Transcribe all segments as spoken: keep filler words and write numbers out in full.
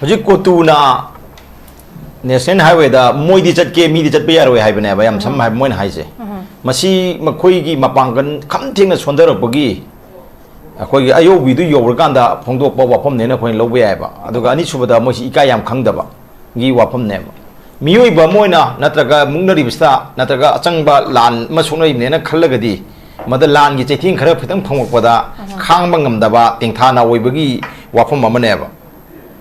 ꯍꯧꯖꯤꯛ ꯀꯣꯇꯨꯅ ꯅꯦꯁꯅꯦꯜ ꯍꯥꯏꯋꯦꯗ ꯃꯣꯏꯗꯤ ꯆꯠꯀꯦ, ꯃꯤꯗꯤ ꯆꯠꯄ ꯌꯥꯔꯣꯏ ꯍꯥꯏꯕꯅꯦꯕ, ꯌꯥꯝ ꯁꯝꯅ ꯍꯥꯏꯕ ꯃꯣꯏꯅ ꯍꯥꯏꯁꯦ꯫ ꯃꯁꯤ ꯃꯈꯣꯏꯒꯤ ꯃꯄꯥꯡꯒꯜ ꯈꯝ ꯊꯦꯡꯅ ꯁꯣꯟꯊꯔꯛꯄꯒꯤ ꯑꯩꯈꯣꯏꯒꯤ ꯑꯌꯧꯕꯤꯗꯨ ꯌꯧꯔꯀꯥꯟꯗ ꯐꯣꯡꯗꯣꯛꯄ ꯋꯥꯐꯝꯅꯦꯅ ꯑꯩꯈꯣꯏꯅ ꯂꯧꯕ ꯌꯥꯏꯑꯕ꯫ ꯑꯗꯨꯒ ꯑꯅꯤꯁꯨꯕꯗ, ꯃꯣꯏꯁꯤ ꯏꯀꯥꯏ ꯌꯥꯝ ꯈꯪꯗꯕꯒꯤ ꯋꯥꯐꯝꯅꯦꯕ꯫ ꯃꯤꯑꯣꯏꯕ ꯑꯃ ꯑꯣꯏꯅ ꯅꯠꯇ꯭ꯔꯒ ꯃꯨꯛꯅꯔꯤꯕꯁꯤꯗ ꯅꯠꯇ꯭ꯔꯒ ꯑꯆꯪꯕ ꯂꯥꯟ ꯑꯃ ꯁꯣꯛꯅꯔꯤꯕꯅꯦꯅ ꯈꯜꯂꯒꯗꯤ, ꯃꯗ ꯂꯥꯟꯒꯤ ꯆꯩꯊꯦꯡ ꯈꯔ ꯈꯤꯇꯪ ꯐꯪꯉꯛꯄꯗ ꯈꯥꯡꯕ ꯉꯝꯗꯕ ꯇꯦꯡꯊꯥ ꯅꯥꯑꯣꯏꯕꯒꯤ ꯋꯥꯐꯝ ꯑꯃꯅꯦꯕ꯫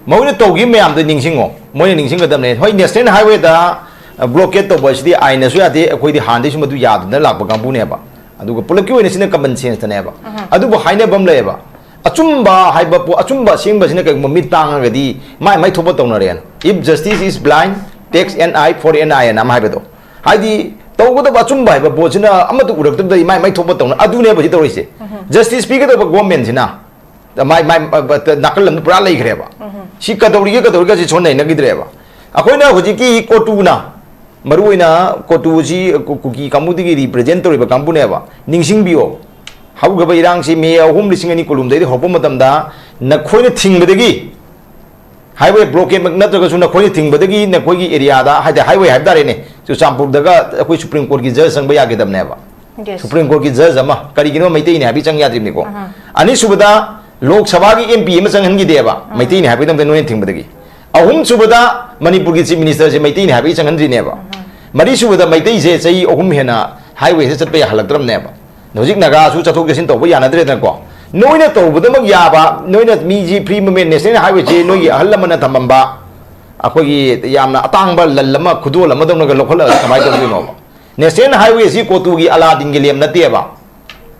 ꯃꯣꯏꯅ ꯇꯧꯈꯤꯕ ꯃꯌꯥꯝꯗꯣ ꯅꯤꯡꯁꯤꯡꯉꯣ꯫ ꯃꯣꯏꯅ ꯅꯤꯡꯁꯤꯡꯒꯗꯕꯅꯦ꯫ ꯍꯣꯏ, ꯅꯦꯁꯅꯦꯜ ꯍꯥꯏꯋꯦꯗ ꯕ꯭ꯂꯣꯀꯦꯠ ꯇꯧꯕ ꯑꯁꯤꯗꯤ ꯑꯥꯏꯟꯅꯁꯨ ꯌꯥꯗꯦ, ꯑꯩꯈꯣꯏꯗꯤ ꯍꯥꯟꯅꯗꯩꯁꯨ ꯃꯗꯨ ꯌꯥꯗꯅ ꯂꯥꯛꯄ ꯀꯥꯡꯕꯨꯅꯦꯕ꯫ ꯑꯗꯨꯒ ꯄꯨꯂꯞꯀꯤ ꯑꯣꯏꯅ ꯁꯤꯅ ꯀꯃꯟ ꯁꯦꯟꯁꯇꯅꯦꯕ꯫ ꯑꯗꯨꯕꯨ ꯍꯥꯏꯅꯕ ꯑꯃ ꯂꯩꯌꯦꯕ, ꯑꯆꯨꯝꯕ ꯍꯥꯏꯕ ꯄꯣ-, ꯑꯆꯨꯝꯕ ꯑꯁꯦꯡꯕꯁꯤꯅ ꯀꯩꯒꯨꯝꯕ ꯃꯤꯠ ꯇꯥꯡꯉꯒꯗꯤ ꯃꯥꯏ ꯃꯥꯏ ꯊꯣꯛꯄ ꯇꯧꯅꯔꯦꯅ꯫ If justice is blind, take an eye for an eye ꯑꯅ ꯑꯃ ꯍꯥꯏꯕꯗꯣ꯫ ꯍꯥꯏꯗꯤ, ꯇꯧꯒꯗꯕ ꯑꯆꯨꯝꯕ ꯍꯥꯏꯕ ꯄꯣꯠꯁꯤꯅ ꯑꯃꯠꯇ ꯎꯔꯛꯇꯕꯗ ꯃꯥꯏ ꯃꯥꯏ ꯊꯣꯛꯄ ꯇꯧꯅ, ꯑꯗꯨꯅꯦꯕ ꯍꯧꯖꯤꯛ ꯇꯧꯔꯤꯁꯦ꯫ ꯖꯁꯇꯤꯁ ꯄꯤꯒꯗꯕ ꯒꯣꯔꯃꯦꯟꯁꯤꯅ ꯃꯥꯏ, ꯃꯥꯏ, ꯅꯥꯀꯜ ꯑꯃꯗ ꯄꯨꯔꯥ ꯂꯩꯈ꯭ꯔꯦꯕ꯫ ꯁꯤ ꯀꯗꯧꯔꯤꯒꯦ, ꯀꯗꯧꯔꯤꯒꯦ ꯁꯤ ꯁꯣꯟ ꯅꯩꯅꯈꯤꯗ꯭ꯔꯦꯕ꯫ ꯑꯩꯈꯣꯏꯅ ꯍꯧꯖꯤꯛꯀꯤ ꯀꯣꯇꯨꯅ, ꯃꯔꯨꯑꯣꯏꯅ ꯀꯣꯇꯨꯁꯤ ꯀꯨ-, ꯀꯨꯀꯤ ꯀꯥꯡꯕꯨꯗꯒꯤ ꯔꯤꯄ꯭ꯔꯖꯦꯟ ꯇꯧꯔꯤꯕ ꯀꯥꯡꯕꯨꯅꯦꯕ꯫ ꯅꯤꯡꯁꯤꯡꯕꯤꯌꯣ, ꯍꯧꯈ꯭ꯔꯕ ꯏꯔꯥꯡꯁꯤ ꯃꯦ ꯑꯍꯨꯝ, ꯂꯤꯁꯤꯡ ꯑꯅꯤ ꯀꯨꯟꯍꯨꯝꯗꯣꯏꯗ ꯍꯧꯔꯛꯄ ꯃꯇꯝꯗ ꯅꯈꯣꯏꯅ ꯊꯤꯡꯕꯗꯒꯤ, ꯍꯥꯏꯋꯦ ꯕ꯭ꯂꯣꯀꯦꯠꯃꯛ ꯅꯠꯇ꯭ꯔꯒꯁꯨ ꯅꯈꯣꯏꯅ ꯊꯤꯡꯕꯗꯒꯤ ꯅꯈꯣꯏꯒꯤ ꯑꯦꯔꯤꯌꯥꯗ, ꯍꯥꯏꯗꯤ ꯍꯥꯏꯋꯦ ꯍꯥꯏꯕ ꯇꯥꯔꯦꯅꯦ, ꯆꯨꯔꯆꯥꯟꯄꯨꯔꯗꯒ ꯑꯩꯈꯣꯏ ꯁꯨꯄ꯭ꯔꯤꯝ ꯀꯣꯔꯠꯀꯤ ꯖꯖ ꯆꯪꯕ ꯌꯥꯒꯗꯕꯅꯦꯕ꯫ ꯁꯨꯄ꯭ꯔꯤꯝ ꯀꯣꯔꯠꯀꯤ ꯖꯖ ꯑꯃ, ꯀꯔꯤꯒꯤꯅꯣ ꯃꯩꯇꯩꯅꯤ ꯍꯥꯏꯕꯒꯤ ꯆꯪ ꯌꯥꯗ꯭ꯔꯤꯕꯅꯤꯀꯣ꯫ ꯑꯅꯤꯁꯨꯕꯗ, ꯂꯣꯛ ꯁꯚꯥꯒꯤ ꯑꯦꯝ ꯄꯤ ꯑꯃ ꯆꯪꯍꯟꯈꯤꯗꯦꯕ, ꯃꯩꯇꯩꯅꯤ ꯍꯥꯏꯕꯒꯤꯗꯃꯛꯇ ꯅꯣꯏꯅ ꯊꯤꯡꯕꯗꯒꯤ꯫ ꯑꯍꯨꯝꯁꯨꯕꯗ, ꯃꯅꯤꯄꯨꯔꯒꯤ ꯆꯤꯐ ꯃꯤꯅꯤꯁꯇꯔꯁꯦ ꯃꯩꯇꯩꯅꯤ ꯍꯥꯏꯕꯒꯤ ꯆꯪꯍꯟꯗ꯭ꯔꯤꯅꯦꯕ꯫ ꯃꯔꯤꯁꯨꯕꯗ, ꯃꯩꯇꯩꯁꯦ ꯆꯍꯤ ꯑꯍꯨꯝ ꯍꯦꯟꯅ ꯍꯥꯏꯋꯦꯁꯦ ꯆꯠꯄ ꯌꯥꯍꯜꯂꯛꯇ꯭ꯔꯕꯅꯦꯕ꯫ ꯍꯧꯖꯤꯛ ꯅꯥꯒꯥꯁꯨ ꯆꯠꯊꯣꯛ ꯆꯠꯁꯤꯟ ꯇꯧꯕ ꯌꯥꯅꯗ꯭ꯔꯦꯗꯅꯀꯣ꯫ ꯅꯣꯏꯅ ꯇꯧꯕꯗꯃꯛ ꯌꯥꯕ, ꯅꯣꯏꯅ ꯃꯤꯁꯤ ꯐ꯭ꯔꯤ ꯃꯨꯞꯃꯦꯟ, ꯅꯦꯁꯅꯦꯜ ꯍꯥꯏꯋꯦꯁꯤ ꯅꯣꯏꯒꯤ ꯑꯍꯜ ꯂꯃꯟꯅ ꯊꯝꯃꯝꯕ, ꯑꯩꯈꯣꯏꯒꯤ ꯌꯥꯝꯅ ꯑꯇꯥꯡꯕ ꯂꯟ ꯑꯃ, ꯈꯨꯗꯣꯜ ꯑꯃꯗꯧꯅꯒ ꯂꯧꯈꯠꯂꯒ ꯀꯃꯥꯏꯅ ꯇꯧꯗꯣꯏꯅꯣꯕ? ꯅꯦꯁꯅꯦꯜ ꯍꯥꯏꯋꯦꯁꯤ ꯀꯣꯇꯨꯒꯤ ꯑꯂꯥꯗꯤꯟꯒꯤ ꯂꯦꯝ ꯅꯠꯇꯦꯕ꯫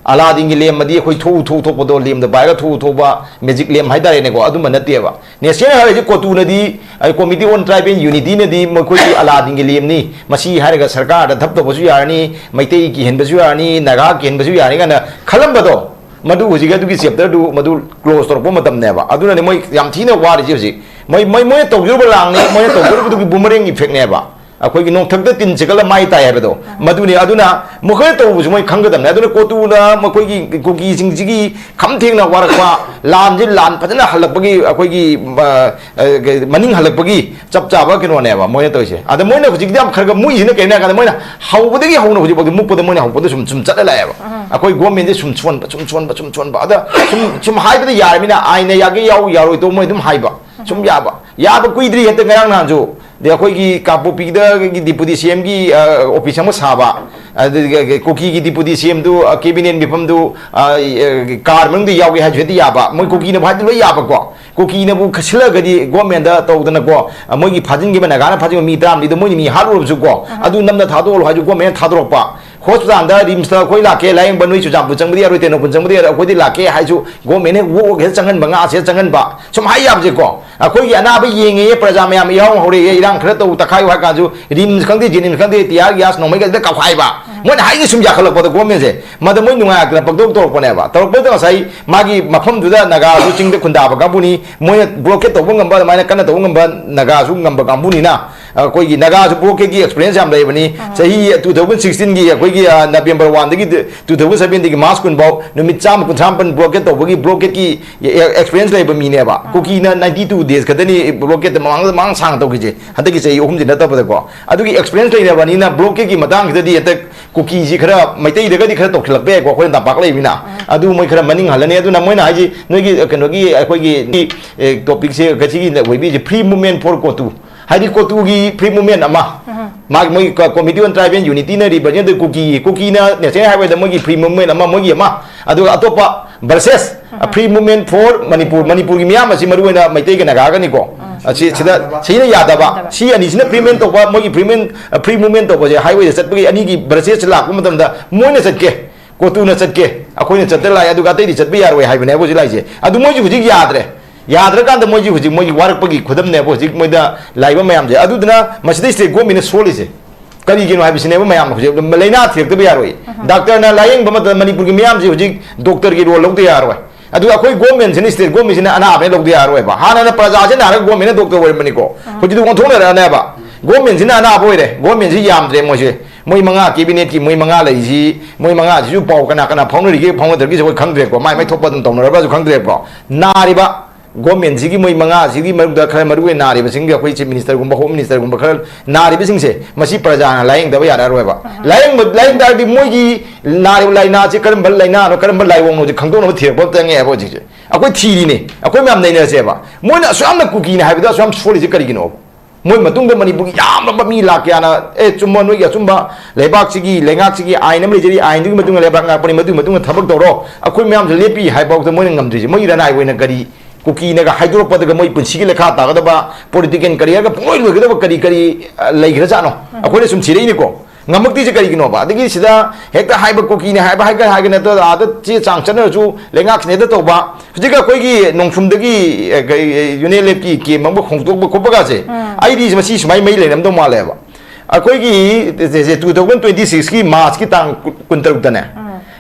ꯑꯂꯥꯗꯤꯟꯒꯤ ꯂꯦꯝ ꯑꯗꯤ ꯑꯩꯈꯣꯏ ꯊꯣꯛꯎ ꯊꯣꯛꯎ ꯊꯣꯛꯄꯗꯣ, ꯂꯦꯝꯗ ꯄꯥꯏꯔꯒ ꯊꯣꯛꯎ ꯊꯣꯛꯄ ꯃꯦꯖꯤꯛ ꯂꯦꯝ ꯍꯥꯏꯇꯥꯔꯦꯅꯦꯀꯣ, ꯑꯗꯨꯝꯕ ꯅꯠꯇꯦꯕ꯫ ꯅꯦꯁꯅꯦꯜ ꯍꯥꯏꯋꯦꯁꯤ ꯀꯣꯇꯨꯅꯗꯤ, ꯑꯩ, Committee on Tribal Unityꯅꯗꯤ ꯃꯈꯣꯏꯒꯤ ꯑꯂꯥꯗꯤꯟꯒꯤ ꯂꯦꯝꯅꯤ, ꯃꯁꯤ ꯍꯥꯏꯔꯒ ꯁꯔꯀꯥꯔꯗ ꯊꯕꯛ ꯇꯧꯕꯁꯨ ꯌꯥꯔꯅꯤ, ꯃꯩꯇꯩ ꯀꯤꯍꯟꯕꯁꯨ ꯌꯥꯔꯅꯤ, ꯅꯥꯒꯥ ꯀꯤꯍꯟꯕꯁꯨ ꯌꯥꯔꯅꯤ ꯀꯥꯏꯅ ꯈꯜꯂꯝꯕꯗꯣ, ꯃꯗꯨ ꯍꯧꯖꯤꯛ ꯑꯗꯨꯒꯤ ꯆꯦꯞꯇꯔꯗꯨ ꯃꯗꯨ ꯀ꯭ꯂꯣꯖ ꯇꯧꯔꯛꯄ ꯃꯇꯝꯅꯦꯕ꯫ ꯑꯗꯨꯅꯅꯦ ꯃꯣꯏ ꯌꯥꯝ ꯊꯤꯅ ꯋꯥꯔꯤꯁꯦ ꯍꯧꯖꯤꯛ꯫ ꯃꯣꯏ, ꯃꯣꯏ, ꯃꯣꯏꯅ ꯇꯧꯖꯔꯨꯕ ꯂꯥꯡꯅꯤ, ꯃꯣꯏꯅ ꯇꯧꯖꯔꯨꯕꯗꯨꯒꯤ ꯕꯨꯃꯔꯦꯡ ꯏꯐꯦꯛꯅꯦꯕ꯫ ꯑꯩꯈꯣꯏꯒꯤ ꯅꯣꯡꯊꯛꯇ ꯇꯤꯟ ꯆꯤꯛꯈꯠꯂ ꯃꯥꯏ ꯇꯥꯏ ꯍꯥꯏꯕꯗꯣ, ꯃꯗꯨꯅꯤ꯫ ꯑꯗꯨꯅ ꯃꯈꯣꯏꯅ ꯇꯧꯕꯁꯨ ꯃꯣꯏ ꯈꯪꯒꯗꯕꯅꯤ꯫ ꯑꯗꯨꯅ ꯀꯣꯇꯨꯅ ꯃꯈꯣꯏꯒꯤ ꯀꯨꯀꯤꯁꯤꯡꯁꯤꯒꯤ ꯈꯝ ꯊꯦꯡꯅ ꯋꯥꯔꯛꯄ, ꯂꯥꯟꯁꯤ ꯂꯥꯟ ꯐꯖꯅ ꯍꯜꯂꯛꯄꯒꯤ, ꯑꯩꯈꯣꯏꯒꯤ, ꯑ, ꯑ, ꯃꯅꯤꯡ ꯍꯜꯂꯛꯄꯒꯤ ꯆꯞ ꯆꯥꯕ ꯀꯩꯅꯣꯅꯦꯕ ꯃꯣꯏꯅ ꯇꯧꯔꯤꯁꯦ꯫ ꯑꯗ ꯃꯣꯏꯅ ꯍꯧꯖꯤꯛꯇꯤ ꯌꯥꯝ ꯈꯔ ꯈꯔ ꯃꯨꯛꯏꯁꯤꯅ ꯀꯩꯅꯣ ꯍꯥꯏ ꯀꯥꯟꯗ, ꯃꯣꯏꯅ ꯍꯧꯕꯗꯒꯤ ꯍꯧꯅ ꯍꯧꯖꯤꯛꯐꯥꯎꯗꯤ ꯃꯨꯛꯄꯗ ꯃꯣꯏꯅ ꯍꯧꯕꯗ ꯁꯨꯝ, ꯁꯨꯝ ꯆꯠꯂ ꯂꯥꯛꯑꯦꯕ꯫ ꯑꯩꯈꯣꯏ ꯒꯣꯔꯃꯦꯟꯁꯦ ꯁꯨꯝ ꯁꯣꯟꯕ, ꯁꯨꯝ ꯁꯣꯟꯕ, ꯁꯨꯝ ꯁꯣꯟꯕ꯫ ꯑꯗ ꯁꯨꯝ, ꯁꯨꯝ ꯍꯥꯏꯕꯗ ꯌꯥꯔꯃꯤꯅ, ꯑꯥꯏꯟꯅ ꯌꯥꯒꯦ ꯌꯥꯎ, ꯌꯥꯔꯣꯏꯗꯣ ꯃꯣꯏ ꯑꯗꯨꯝ ꯍꯥꯏꯕ꯫ ꯁꯨꯝ ꯌꯥꯕ꯫ ꯌꯥꯕ ꯀꯨꯏꯗ꯭ꯔꯤ, ꯍꯟꯇꯛ ꯉꯔꯥꯡ ꯅꯍꯥꯟꯁꯨ꯫ ꯑꯗꯩ ꯑꯩꯈꯣꯏꯒꯤ ꯀꯥꯡꯄꯣꯛꯄꯤꯗꯒꯤ ꯗꯤꯄꯨꯇꯤ ꯁꯤ ꯑꯦꯝꯒꯤ, ꯑ, ꯑꯣꯐꯤꯁ ꯑꯃ ꯁꯥꯕ, ꯑꯗꯨꯒ ꯀꯨꯀꯤꯒꯤ ꯗꯤꯄꯨꯇꯤ ꯁꯤ ꯑꯦꯝꯗꯨ, ꯑ, ꯀꯦꯕꯤꯅꯦꯠ ꯃꯤꯐꯝꯗꯨ, ꯑ, ꯑ, ꯀꯥꯔ ꯃꯅꯨꯡꯗ ꯌꯥꯎꯒꯦ ꯍꯥꯏꯁꯨ ꯍꯦꯛꯇ ꯌꯥꯕ, ꯃꯣꯏ ꯀꯨꯀꯤꯅꯕꯨ ꯍꯥꯏꯗꯤ ꯂꯣꯏ ꯌꯥꯕꯀꯣ꯫ ꯀꯨꯀꯤꯅꯕꯨ ꯈꯠꯁꯤꯜꯂꯒꯗꯤ ꯒꯣꯔꯃꯦꯟꯗ ꯇꯧꯗꯅꯀꯣ, ꯑ, ꯃꯣꯏꯒꯤ ꯐꯥꯖꯤꯟꯈꯤꯕ ꯅꯥꯒꯥꯅ ꯐꯥꯖꯤꯟꯕ ꯃꯤ ꯇꯔꯥꯃꯔꯤꯗꯣ ꯃꯣꯏꯅ ꯃꯤ ꯍꯥꯠꯂꯨꯔꯕꯁꯨꯀꯣ, ꯑꯗꯨ ꯅꯝꯅ ꯊꯥꯗꯣꯛꯍꯜꯂꯣ ꯍꯥꯏꯁꯨ ꯒꯣꯔꯃꯦꯟꯅ ꯊꯥꯗꯣꯔꯛꯄ꯫ ꯍꯣꯁꯄꯤꯇꯥꯜꯗ, ꯔꯤꯝꯁꯇ ꯑꯩꯈꯣꯏ ꯂꯥꯛꯀꯦ, ꯂꯥꯌꯦꯡꯕ ꯅꯣꯏ ꯆꯨꯔꯆꯥꯟꯄꯨꯔ ꯆꯪꯕꯗꯤ ꯌꯥꯔꯣꯏ, ꯇꯦꯡꯅꯧꯄꯜ ꯆꯪꯕꯗꯤ ꯌꯥꯔꯣꯏ, ꯑꯩꯈꯣꯏꯗꯤ ꯂꯥꯛꯀꯦ ꯍꯥꯏꯁꯨ ꯒꯣꯔꯃꯦꯟꯅ ꯍꯦꯛ ꯋꯣꯛ ꯋꯣꯛ ꯍꯦꯛ ꯆꯪꯍꯟꯕ, ꯉꯥꯁꯦ ꯍꯦꯛ ꯆꯪꯍꯟꯕ꯫ ꯁꯨꯝ ꯍꯥꯏ ꯌꯥꯕꯁꯦꯀꯣ, ꯑꯩꯈꯣꯏꯒꯤ ꯑꯅꯥꯕ ꯌꯦꯡꯉꯦ, ꯄ꯭ꯔꯖꯥ ꯃꯌꯥꯝ ꯏꯔꯥꯡ ꯍꯧꯔꯛꯑꯦ, ꯏꯔꯥꯡ ꯈꯔ ꯇꯧ, ꯇꯛꯈꯥꯏꯌꯨ ꯍꯥꯏ ꯀꯥꯟꯁꯨ, ꯔꯤꯝꯁ ꯈꯪꯗꯦ, ꯖꯦꯅꯤꯝꯁ ꯈꯪꯗꯦ, ꯇꯤꯌꯥꯔ ꯒ꯭ꯌꯥꯁ ꯅꯣꯡꯃꯩ ꯀꯩꯗ ꯀꯥꯞꯈꯥꯏꯕ꯫ ꯃꯣꯏꯅ ꯍꯥꯏꯒꯤ ꯁꯨꯝ ꯌꯥꯈꯠꯂꯛꯄꯗ ꯒꯣꯔꯃꯦꯟꯁꯦ, ꯃꯗ ꯃꯣꯏ ꯅꯨꯡꯉꯥꯏꯔꯛꯇꯅ ꯄꯪꯇꯧ ꯇꯧꯔꯛꯄꯅꯦꯕ꯫ ꯇꯧꯔꯛꯄꯗ ꯉꯁꯥꯏ ꯃꯥꯒꯤ ꯃꯐꯝꯗꯨꯗ ꯅꯥꯒꯥꯁꯨ ꯆꯤꯡꯗ ꯈꯨꯟꯗꯥꯕ ꯀꯥꯡꯕꯨꯅꯤ, ꯃꯣꯏꯅ ꯕ꯭ꯂꯣꯀꯦꯠ ꯇꯧꯕ ꯉꯝꯕ, ꯑꯗꯨꯃꯥꯏꯅ ꯀꯟꯅ ꯇꯧꯕ ꯉꯝꯕ ꯅꯥꯒꯥꯁꯨ ꯉꯝꯕ ꯀꯥꯡꯕꯨꯅꯤꯅ, ꯑꯩꯈꯣꯏꯒꯤ ꯅꯥꯒꯥꯁꯨ ꯕ꯭ꯂꯣꯀꯦꯠꯀꯤ ꯑꯦꯛꯁꯄꯤꯔꯤꯌꯦꯟꯁ ꯌꯥꯝ ꯂꯩꯕꯅꯤ꯫ ꯆꯍꯤ ꯇꯨ ꯊꯥꯎꯖꯟ ꯁꯤꯛꯁꯇꯤꯟꯒꯤ ꯑꯩꯈꯣꯏꯒꯤ, ꯑ, ꯅꯕꯦꯝꯕꯔ ꯋꯥꯟꯗꯒꯤ ꯇꯨ ꯊꯥꯎꯖꯟ ꯁꯕꯦꯟꯗꯒꯤ ꯃꯥꯔꯆ ꯀꯨꯟ ꯐꯥꯎ ꯅꯨꯃꯤꯠ ꯆꯥꯝꯃ ꯀꯨꯟꯊ꯭ꯔꯥ ꯃꯥꯄꯟ ꯕ꯭ꯂꯣꯀꯦꯠ ꯇꯧꯕꯒꯤ, ꯕ꯭ꯂꯣꯀꯦꯠꯀꯤ ꯑꯦ-, ꯑꯦꯛꯁꯄꯤꯔꯤꯌꯦꯟꯁ ꯂꯩꯕ ꯃꯤꯅꯦꯕ꯫ ꯀꯨꯀꯤꯅ ꯅꯥꯏꯟꯇꯤ ꯇꯨ ꯗꯦꯖ ꯈꯛꯇꯅꯤ ꯕ꯭ꯂꯣꯀꯦꯠꯇ ꯃꯃꯥꯡꯗ, ꯃꯃꯥꯡ ꯁꯥꯡꯅ ꯇꯧꯈꯤꯁꯦ, ꯍꯟꯗꯛꯀꯤ ꯆꯍꯤ ꯑꯍꯨꯝꯁꯤ ꯅꯠꯇꯕꯗꯀꯣ꯫ ꯑꯗꯨꯒꯤ ꯑꯦꯛꯁꯄꯤꯔꯤꯌꯦꯟꯁ ꯂꯩꯅꯕꯅꯤꯅ ꯕ꯭ꯂꯣꯀꯦꯠꯀꯤ ꯃꯇꯥꯡꯁꯤꯗꯗꯤ ꯍꯟꯗꯛ ꯀꯨꯀꯤꯁꯤ ꯈꯔ ꯃꯩꯇꯩꯗꯒꯗꯤ ꯈꯔ ꯇꯧꯁꯤꯜꯂꯛꯄ ꯌꯥꯏꯀꯣ, ꯑꯩꯈꯣꯏꯅ ꯇꯝꯄꯥꯛ ꯂꯩꯕꯅꯤꯅ꯫ ꯑꯗꯨ ꯃꯣꯏ ꯈꯔ ꯃꯅꯤꯡ ꯍꯜꯂꯅꯤ꯫ ꯑꯗꯨꯅ ꯃꯣꯏꯅ ꯍꯥꯏꯁꯤ ꯅꯣꯏꯒꯤ ꯀꯩꯅꯣꯒꯤ, ꯑꯩꯈꯣꯏꯒꯤ, ꯑꯦ, ꯇꯣꯄꯤꯛꯁꯦ ꯉꯁꯤꯒꯤ ꯑꯣꯏꯕꯤꯁꯦ, free movement for ꯀꯣꯇꯨ꯫ ꯍꯥꯏꯗꯤ ꯀꯣꯇꯨꯒꯤ free movement ꯑꯃ, ꯃꯥꯒꯤ ꯃꯣꯏ ꯀ-, Committee on Tribal Unityꯅ represent ꯇꯧ ꯀꯨꯀꯤ, ꯀꯨꯀꯤꯅ national highwayꯗ ꯃꯣꯏꯒꯤ free movement ꯑꯃ, ꯃꯣꯏꯒꯤ ꯑꯃ, ꯑꯗꯨꯒ ꯑꯇꯣꯞꯄ versus free movement for Manipur, ꯃꯅꯤꯄꯨꯔꯒꯤ ꯃꯤꯌꯥꯝ ꯑꯁꯤ ꯃꯔꯨꯑꯣꯏꯅ ꯃꯩꯇꯩꯒ ꯅꯥꯒꯥꯒꯅꯤꯀꯣ꯫ ꯑꯁꯤ ꯁꯤꯗ, ꯁꯤꯅ ꯌꯥꯗꯕ, ꯁꯤ ꯑꯅꯤꯁꯤꯅ free movement ꯇꯧꯕ, ꯃꯣꯏꯒꯤ free movement, free movement ꯇꯧꯕꯁꯦ highwayꯗ ꯆꯠꯄꯒꯤ ꯑꯅꯤꯒꯤ versus ꯂꯥꯛꯄ ꯃꯇꯝꯗ ꯃꯣꯏꯅ ꯆꯠꯀꯦ, ꯀꯣꯇꯨꯅ ꯆꯠꯀꯦ, ꯑꯩꯈꯣꯏꯅ ꯆꯠꯇ ꯂꯥꯛꯑꯦ, ꯑꯗꯨꯒ ꯑꯇꯩꯗꯤ ꯆꯠꯄ ꯌꯥꯔꯣꯏ ꯍꯥꯏꯕꯅꯦꯕ ꯍꯧꯖꯤꯛ ꯂꯥꯛꯏꯁꯦ꯫ ꯑꯗꯨ ꯃꯣꯏꯁꯨ ꯍꯧꯖꯤꯛ ꯌꯥꯗ꯭ꯔꯦ꯫ ꯌꯥꯗ꯭ꯔꯀꯥꯟꯗ ꯃꯣꯏꯁꯤ ꯍꯧꯖꯤꯛ ꯃꯣꯏꯒꯤ ꯋꯥꯔꯛꯄꯒꯤ ꯈꯨꯗꯝꯅꯦꯕ ꯍꯧꯖꯤꯛ ꯃꯣꯏꯗ ꯂꯥꯛꯏꯕ ꯃꯌꯥꯝꯁꯦ꯫ ꯑꯗꯨꯗꯨꯅ ꯃꯁꯤꯗ state governmentꯅ ꯁꯣꯜꯂꯤꯁꯦ ꯀꯔꯤꯒꯤꯅꯣ ꯍꯥꯏꯕꯁꯤꯅꯦꯕ ꯃꯌꯥꯝꯅ ꯍꯧꯖꯤꯛ ꯂꯥꯏꯅꯥ ꯊꯤꯔꯛꯇꯕ ꯌꯥꯔꯣꯏ꯫ ꯗꯥꯛꯇꯔꯅ ꯂꯥꯌꯦꯡꯕ ꯃꯇꯝꯗ ꯃꯅꯤꯄꯨꯔꯒꯤ ꯃꯤꯌꯥꯝꯁꯦ ꯍꯧꯖꯤꯛ doctorꯒꯤ role ꯂꯧꯗ ꯌꯥꯔꯣꯏ꯫ ꯑꯗꯨꯒ ꯑꯩꯈꯣꯏ governmentꯁꯤꯅ, state governmentꯁꯤꯅ ꯑꯅꯥꯕꯅ ꯂꯧꯗ ꯌꯥꯔꯣꯏꯕ꯫ ꯍꯥꯟꯅꯅ ꯄ꯭ꯔꯖꯥꯁꯦ ꯅꯥꯔꯒ governmentꯅ doctor ꯑꯣꯏꯔꯝꯕꯅꯤꯀꯣ꯫ ꯍꯧꯖꯤꯛꯇꯤ ꯑꯣꯟꯊꯣꯛꯅꯔꯛꯑꯅꯦꯕ꯫ ꯒꯣꯔꯃꯦꯟꯁꯤꯅ ꯑꯅꯥꯕ ꯑꯣꯏꯔꯦ꯫ ꯒꯣꯔꯃꯦꯟꯁꯤ ꯌꯥꯝꯗ꯭ꯔꯦ ꯃꯣꯏꯁꯦ꯫ ꯃꯣꯏ ꯃꯉꯥ, ꯀꯦꯕꯤꯅꯦꯠꯀꯤ ꯃꯣꯏ ꯃꯉꯥ ꯂꯩꯔꯤꯁꯤ, ꯃꯣꯏ ꯃꯉꯥꯁꯤꯁꯨ ꯄꯥꯎ ꯀꯅꯥ ꯀꯅꯥ ꯐꯥꯎꯅꯔꯤꯒꯦ ꯐꯥꯎꯅꯗ꯭ꯔꯒꯦꯁꯦ ꯑꯩꯈꯣꯏ ꯈꯪꯗ꯭ꯔꯦꯀꯣ꯫ ꯃꯥꯏ ꯃꯥꯏ ꯊꯣꯛꯄ ꯑꯗꯨꯝ ꯇꯧꯅꯔꯕ꯭ꯔꯥꯁꯨ ꯈꯪꯗ꯭ꯔꯦꯀꯣ꯫ ꯅꯥꯔꯤꯕ ꯒꯣꯔꯃꯦꯟꯁꯤꯒꯤ ꯃꯣꯏ ꯃꯉꯥꯁꯤꯒꯤ ꯃꯅꯨꯡꯗ ꯈꯔ ꯃꯔꯨ ꯑꯣꯏꯅ ꯅꯥꯔꯤꯕꯁꯤꯡꯒꯤ, ꯑꯩꯈꯣꯏ ꯆꯤꯐ ꯃꯤꯅꯤꯁꯇꯔꯒꯨꯝꯕ, ꯍꯣꯝ ꯃꯤꯅꯤꯁꯇꯔꯒꯨꯝꯕ ꯈꯔ ꯅꯥꯔꯤꯕꯁꯤꯡꯁꯦ, ꯃꯁꯤ ꯄ꯭ꯔꯖꯥꯅ ꯂꯥꯌꯦꯡꯗꯕ ꯌꯥꯔꯛꯑꯔꯣꯏꯕ꯫ ꯂꯥꯌꯦꯡꯕ, ꯂꯥꯌꯦꯡ ꯇꯥꯔꯗꯤ ꯃꯣꯏꯒꯤ ꯅꯥꯔꯤꯕ ꯂꯥꯏꯅꯥꯁꯤ ꯀꯔꯝꯕ ꯂꯥꯏꯅꯥꯅꯣ, ꯀꯔꯝꯕ ꯂꯥꯏꯑꯣꯡꯅꯣꯁꯦ ꯈꯪꯗꯣꯛꯅꯕ ꯊꯤꯔꯛꯄ ꯆꯪꯉꯦꯕ ꯍꯧꯖꯤꯛꯁꯦ꯫ ꯑꯩꯈꯣꯏ ꯊꯤꯔꯤꯅꯦ, ꯑꯩꯈꯣꯏ ꯃꯌꯥꯝ ꯅꯩꯅꯔꯁꯦꯕ꯫ ꯃꯣꯏꯅ ꯑꯁꯨꯛ ꯌꯥꯝꯅ ꯀꯨꯀꯤꯅꯦ ꯍꯥꯏꯕꯗꯣ ꯑꯁꯨꯛ ꯌꯥꯝ ꯁꯣꯜꯂꯤꯁꯦ ꯀꯔꯤꯒꯤꯅꯣꯕ? ꯃꯣꯏ ꯃꯇꯨꯡꯗ ꯃꯅꯤꯄꯨꯔꯒꯤ ꯌꯥꯝꯂꯕ ꯃꯤ ꯂꯥꯛ ꯀꯌꯥꯅ, "ꯑꯦ, ꯆꯨꯝꯕ, ꯅꯣꯏꯒꯤ ꯑꯆꯨꯝꯕ, ꯂꯩꯕꯥꯛꯁꯤꯒꯤ, ꯂꯩꯉꯥꯛꯁꯤꯒꯤ ꯑꯥꯏꯟ ꯑꯃ ꯂꯩꯖꯔꯤ, ꯑꯥꯏꯟꯗꯨꯒꯤ ꯃꯇꯨꯡ ꯏꯟꯅ ꯂꯩꯕꯥꯛ ꯉꯥꯛꯄꯅꯤ, ꯃꯗꯨꯒꯤ ꯃꯇꯨꯡ ꯏꯟꯅ ꯊꯕꯛ ꯇꯧꯔꯣ, ꯑꯩꯈꯣꯏ ꯃꯌꯥꯝꯁꯨ ꯂꯦꯞꯄꯤ" ꯍꯥꯏ ꯐꯥꯎꯗ ꯃꯣꯏꯅ ꯉꯝꯗ꯭ꯔꯤꯁꯦ꯫ ꯃꯣꯏꯒꯤ ꯔꯅꯥꯏ ꯑꯣꯏꯅ ꯀꯔꯤ, ꯀꯨꯀꯤꯅꯒ ꯍꯥꯏꯗꯣꯔꯛꯄꯗꯒ ꯃꯣꯏ ꯄꯨꯟꯁꯤꯒꯤ ꯂꯩꯈꯥ ꯇꯥꯒꯗꯕ, ꯄꯣꯂꯤꯇꯤꯀꯦꯜ ꯀꯦꯔꯤꯌꯔꯒ ꯄꯨꯡꯂꯣꯏ ꯂꯣꯏꯒꯗꯕ ꯀꯔꯤ ꯀꯔꯤ, ꯑ, ꯂꯩꯈ꯭ꯔꯖꯥꯠꯅꯣ? ꯑꯩꯈꯣꯏꯅ ꯁꯨꯝ ꯊꯤꯔꯛꯏꯅꯤꯀꯣ꯫ ꯉꯝꯃꯛꯇ꯭ꯔꯤꯁꯦ ꯀꯔꯤꯒꯤꯅꯣꯕ? ꯑꯗꯒꯤ ꯁꯤꯗ ꯍꯦꯛꯇ ꯍꯥꯏꯕ, ꯀꯨꯀꯤꯅꯦ ꯍꯥꯏꯕ ꯍꯥꯏꯒ ꯍꯥꯏꯒ ꯅꯠꯇ꯭ꯔ ꯑꯥꯗ ꯆꯦ ꯆꯥꯡ ꯆꯠꯅꯔꯁꯨ ꯂꯩꯉꯥꯛꯁꯤꯅ ꯍꯦꯛꯇ ꯇꯧꯕ꯫ ꯍꯧꯖꯤꯛ ꯑꯩꯈꯣꯏꯒꯤ ꯅꯣꯡꯁꯨꯝꯗꯒꯤ, ꯑꯦ, ꯀꯩ, ꯌꯨꯅꯤꯌꯟ ꯂꯦꯞꯀꯤ ꯀꯦꯝ ꯑꯃ ꯍꯣꯡꯗꯣꯛꯄ ꯈꯣꯠꯄꯒꯁꯦ, ꯑꯩꯗꯤ ꯃꯁꯤ ꯁꯨꯃꯥꯏꯅ ꯃꯩ ꯂꯩꯅꯔꯝꯗꯧ ꯃꯥꯜꯂꯦꯕ꯫ ꯑꯩꯈꯣꯏꯒꯤ ꯇꯨ ꯊꯥꯎꯖꯟ ꯇ꯭ꯋꯦꯟꯇꯤ ꯁꯤꯛꯁꯀꯤ ꯃꯥꯔꯆꯀꯤ ꯇꯥꯡ ꯀꯨꯟꯇꯔꯨꯛꯇꯅꯦ,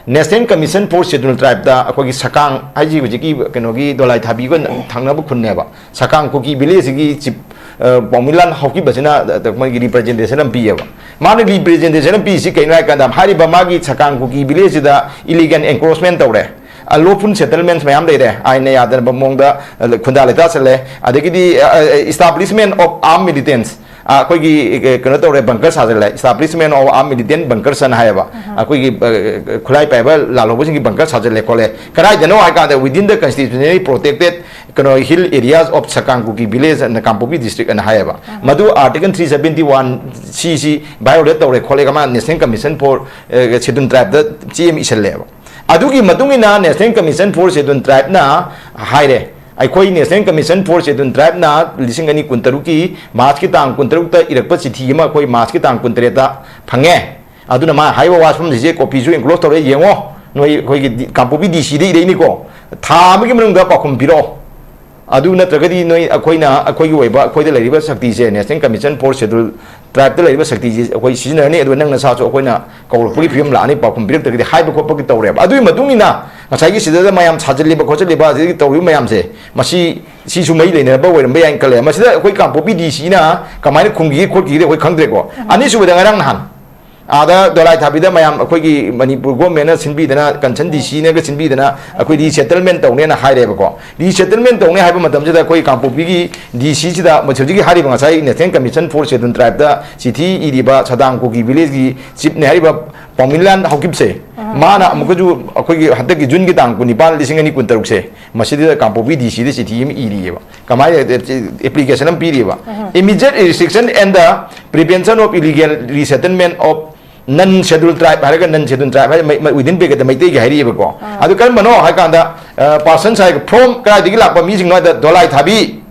ꯅꯦꯁꯅꯦꯜ ꯀꯃꯤꯁꯟ ꯐꯣꯔ ꯁꯦꯗꯨꯜ ꯇ꯭ꯔꯥꯏꯕꯇ ꯑꯩꯈꯣꯏꯒꯤ ꯁꯀꯥꯡ ꯍꯥꯏꯁꯤ ꯍꯧꯖꯤꯛꯀꯤ ꯀꯩꯅꯣꯒꯤ ꯗꯣꯂꯥꯏ ꯊꯥꯕꯤꯒ ꯊꯪꯅꯕ ꯈꯨꯟꯅꯦꯕ꯫ ꯁꯀꯥꯡ ꯀꯨꯀꯤ ꯚꯤꯂꯦꯖꯁꯤꯒꯤ ꯆꯤꯞ, ꯑ, ꯄꯥꯎꯃꯤꯂꯥꯟ ꯍꯥꯎꯀꯤꯞ ꯑꯁꯤꯅ, ꯑ, ꯃꯣꯏꯒꯤ ꯔꯤꯄ꯭ꯔꯖꯦꯟꯇꯦꯁꯟ ꯑꯃ ꯄꯤꯌꯦꯕ꯫ ꯃꯥꯅ ꯔꯤꯄ꯭ꯔꯖꯦꯟꯇꯦꯁꯟ ꯑꯃ ꯄꯤꯔꯤꯁꯤ ꯀꯩꯅꯣ ꯍꯥꯏ ꯀꯥꯟꯗ, ꯍꯥꯏꯔꯤꯕ ꯃꯥꯒꯤ ꯁꯀꯥꯡ ꯀꯨꯀꯤ ꯚꯤꯂꯦꯖꯁꯤꯗ ꯏꯂꯤꯒꯦꯜ ꯑꯦꯟꯀ꯭ꯔꯣꯆꯃꯦꯟ ꯇꯧꯔꯦ, ꯑꯟꯂꯣꯐꯨꯜ ꯁꯦꯇꯜꯃꯦꯟꯠꯁ ꯃꯌꯥꯝ ꯂꯩꯔꯦ, ꯑꯥꯏꯟꯅ ꯌꯥꯗꯅꯕ ꯃꯑꯣꯡꯗ, ꯑ, ꯈꯨꯟꯗꯥ ꯂꯩꯇꯥ ꯆꯠꯂꯦ, ꯑꯗꯒꯤꯗꯤ, ꯑ, ꯑ, establishment of armed militants, ꯑ, ꯑꯩꯈꯣꯏꯒꯤ, ꯑ, ꯀꯩꯅꯣ ꯇꯧꯔꯦ, bunker ꯁꯥꯖꯜꯂꯦ, establishment of armed militant bunkers ꯑꯅ ꯍꯥꯏꯌꯦꯕ꯫ ꯑꯩꯈꯣꯏꯒꯤ, ꯑ, ꯈꯨꯠꯂꯥꯏ ꯄꯥꯏꯕ ꯂꯥꯜꯍꯧꯕꯁꯤꯡꯒꯤ ꯕꯪꯀꯔ ꯁꯥꯖꯜꯂꯦ ꯈꯣꯠꯂꯦ꯫ ꯀꯗꯥꯏꯗꯅꯣ ꯍꯥꯏ ꯀꯥꯟꯗ, within the constitutionally protected ꯀꯩꯅꯣ, hill areas of Sakang Kuki village and Kangpokpi district ꯑꯅ ꯍꯥꯏꯌꯦꯕ꯫ ꯃꯗꯨ Article three seventy one C ꯁꯤ violate ꯇꯧꯔꯦ ꯈꯣꯠꯂꯦ, ꯃꯥ National Commission for, ꯑ, Scheduled Tribe ꯗ ꯆꯦ ꯑꯃ ꯏꯁꯜꯂꯦꯕ꯫ ꯑꯗꯨꯒꯤ ꯃꯇꯨꯡ ꯏꯟꯅ National Commission for Scheduled Tribe ꯅ ꯍꯥꯏꯔꯦ, ꯑꯩꯈꯣꯏ National Commission for Scheduled Tribe ꯅ ꯂꯤꯁꯤꯡ ꯑꯅꯤ ꯀꯨꯟꯇꯔꯨꯛꯀꯤ ꯃꯥꯔꯆꯀꯤ ꯇꯥꯡ ꯀꯨꯟꯇꯔꯨꯛꯇ ꯏꯔꯛꯄ ꯆꯤꯊꯤ ꯑꯃ ꯑꯩꯈꯣꯏ ꯃꯥꯔꯆꯀꯤ ꯇꯥꯡ ꯀꯨꯟꯇꯔꯦꯠꯇ ꯐꯪꯉꯦ꯫ ꯑꯗꯨꯅ ꯃꯥ ꯍꯥꯏꯔꯤꯕ ꯋꯥꯐꯝꯁꯤꯡꯁꯦ ꯀꯣꯄꯤꯁꯨ enclose ꯇꯧꯔꯦ, ꯌꯦꯡꯉꯣ꯫ ꯅꯣꯏ ꯑꯩꯈꯣꯏꯒꯤ ꯗꯤ-, ꯀꯥꯡꯄꯣꯛꯄꯤ ꯗꯤ ꯁꯤꯗ ꯏꯔꯛꯏꯅꯤꯀꯣ꯫ ꯊꯥ ꯑꯃꯒꯤ ꯃꯅꯨꯡꯗ ꯄꯥꯎꯈꯨꯝ ꯄꯤꯔꯛꯑꯣ꯫ ꯑꯗꯨ ꯅꯠꯇ꯭ꯔꯒꯗꯤ ꯅꯣꯏ, ꯑꯩꯈꯣꯏꯅ, ꯑꯩꯈꯣꯏꯒꯤ ꯑꯣꯏꯕ, ꯑꯩꯈꯣꯏꯗ ꯂꯩꯔꯤꯕ ꯁꯛꯇꯤꯁꯦ, National Commission for Scheduled Tribe ꯇ ꯂꯩꯔꯤꯕ ꯁꯛꯇꯤꯁꯦ ꯑꯩꯈꯣꯏ ꯁꯤꯖꯤꯟꯅꯔꯅꯤ, ꯑꯗꯨꯒ ꯅꯪ ꯅꯁꯥꯁꯨ ꯑꯩꯈꯣꯏꯅ ꯀꯧꯔꯛꯄꯒꯤ ꯐꯤꯕꯝ ꯂꯥꯛꯑꯅꯤ, ꯄꯥꯎꯈꯨꯝ ꯄꯤꯔꯛꯇ꯭ꯔꯒꯗꯤ ꯍꯥꯏꯕ ꯈꯣꯠꯄꯒꯤ ꯇꯧꯔꯦꯕ꯫ ꯑꯗꯨꯒꯤ ꯃꯇꯨꯡ ꯏꯟꯅ ꯉꯁꯥꯏꯒꯤ ꯁꯤꯗ ꯃꯌꯥꯝ ꯁꯥꯖꯤꯜꯂꯤꯕ ꯈꯣꯠꯆꯤꯜꯂꯤꯕ ꯑꯗꯒꯤ ꯇꯧꯔꯤꯕ ꯃꯌꯥꯝꯁꯦ, ꯃꯁꯤ ꯁꯤꯁꯨ ꯃꯔꯤ ꯂꯩꯅꯔꯕ ꯑꯣꯏꯔꯝꯕ ꯌꯥꯏꯅ ꯈꯜꯂꯦ꯫ ꯃꯁꯤꯗ ꯑꯩꯈꯣꯏ ꯀꯥꯡꯄꯣꯛꯄꯤ ꯗꯤ ꯁꯤꯅ ꯀꯃꯥꯏꯅ ꯈꯨꯝꯈꯤꯒꯦ ꯈꯣꯠꯈꯤꯒꯦꯗꯤ ꯑꯩꯈꯣꯏ ꯈꯪꯗ꯭ꯔꯦꯀꯣ꯫ ꯑꯅꯤꯁꯨꯕꯗ ꯉꯔꯥꯡ ꯅꯍꯥꯟ ꯑꯥꯗ ꯗꯣꯂꯥꯏ ꯊꯥꯕꯤꯗ ꯃꯌꯥꯝ ꯑꯩꯈꯣꯏꯒꯤ ꯃꯅꯤꯄꯨꯔ ꯒꯣꯔꯃꯦꯟꯅ ꯁꯤꯟꯕꯤꯗꯅ, ꯀꯟꯁꯔꯟ ꯗꯤ ꯁꯤꯅꯒ ꯁꯤꯟꯕꯤꯗꯅ ꯑꯩꯈꯣꯏ ꯔꯤꯁꯦꯇꯜꯃꯦꯟ ꯇꯧꯅꯦꯅ ꯍꯥꯏꯔꯦꯕꯀꯣ꯫ ꯔꯤꯁꯦꯇꯜꯃꯦꯟ ꯇꯧꯅꯦ ꯍꯥꯏꯕ ꯃꯇꯝꯁꯤꯗ ꯑꯩꯈꯣꯏ ꯀꯥꯡꯄꯣꯛꯄꯤꯒꯤ ꯗꯤ ꯁꯤꯁꯤꯗ ꯃꯁꯤ ꯍꯧꯖꯤꯛꯀꯤ ꯍꯥꯏꯔꯤꯕ ꯉꯁꯥꯏ National Commission for Scheduled Tribeꯇ ꯆꯤꯊꯤ ꯏꯔꯤꯕ ꯁꯗꯥꯝ ꯀꯨꯀꯤ ꯚꯤꯂꯦꯖꯀꯤ ꯆꯤꯞꯅꯦ ꯍꯥꯏꯔꯤꯕ ꯄꯥꯎꯃꯤꯂꯥꯟ ꯍꯧꯈꯤꯕꯁꯦ, ꯃꯥꯅ ꯑꯃꯨꯛꯀꯁꯨ ꯑꯩꯈꯣꯏꯒꯤ ꯍꯟꯗꯛꯀꯤ ꯖꯨꯟꯒꯤ ꯇꯥꯡ ꯀꯨꯟꯅꯤꯄꯥꯟ, ꯂꯤꯁꯤꯡ ꯑꯅꯤ ꯀꯨꯟꯇꯔꯨꯛꯁꯦ, ꯃꯁꯤꯗ ꯀꯥꯡꯄꯣꯛꯄꯤ ꯗꯤ ꯁꯤꯗ ꯆꯤꯊꯤ ꯑꯃ ꯏꯔꯤꯑꯕ꯫ ꯀꯃꯥꯏꯅ application ꯑꯃ ꯄꯤꯔꯤꯑꯕ? Immediate restriction and the prevention of illegal resettlement of non scheduled tribe ꯍꯥꯏꯔꯒ, non scheduled tribe ꯍꯥꯏꯔꯒ within bracketꯇ ꯃꯩꯇꯩꯒꯤ ꯍꯥꯏꯔꯤꯑꯕꯀꯣ꯫ ꯑꯗꯨ ꯀꯔꯝꯕꯅꯣ ꯍꯥꯏ ꯀꯥꯟꯗ, persons ꯍꯥꯏꯔꯒ from ꯀꯗꯥꯏꯗꯒꯤ ꯂꯥꯛꯄ ꯃꯤꯁꯤꯡꯅꯣ ꯍꯥꯏꯗ ꯗꯣꯂꯥꯏ ꯊꯥꯕꯤ,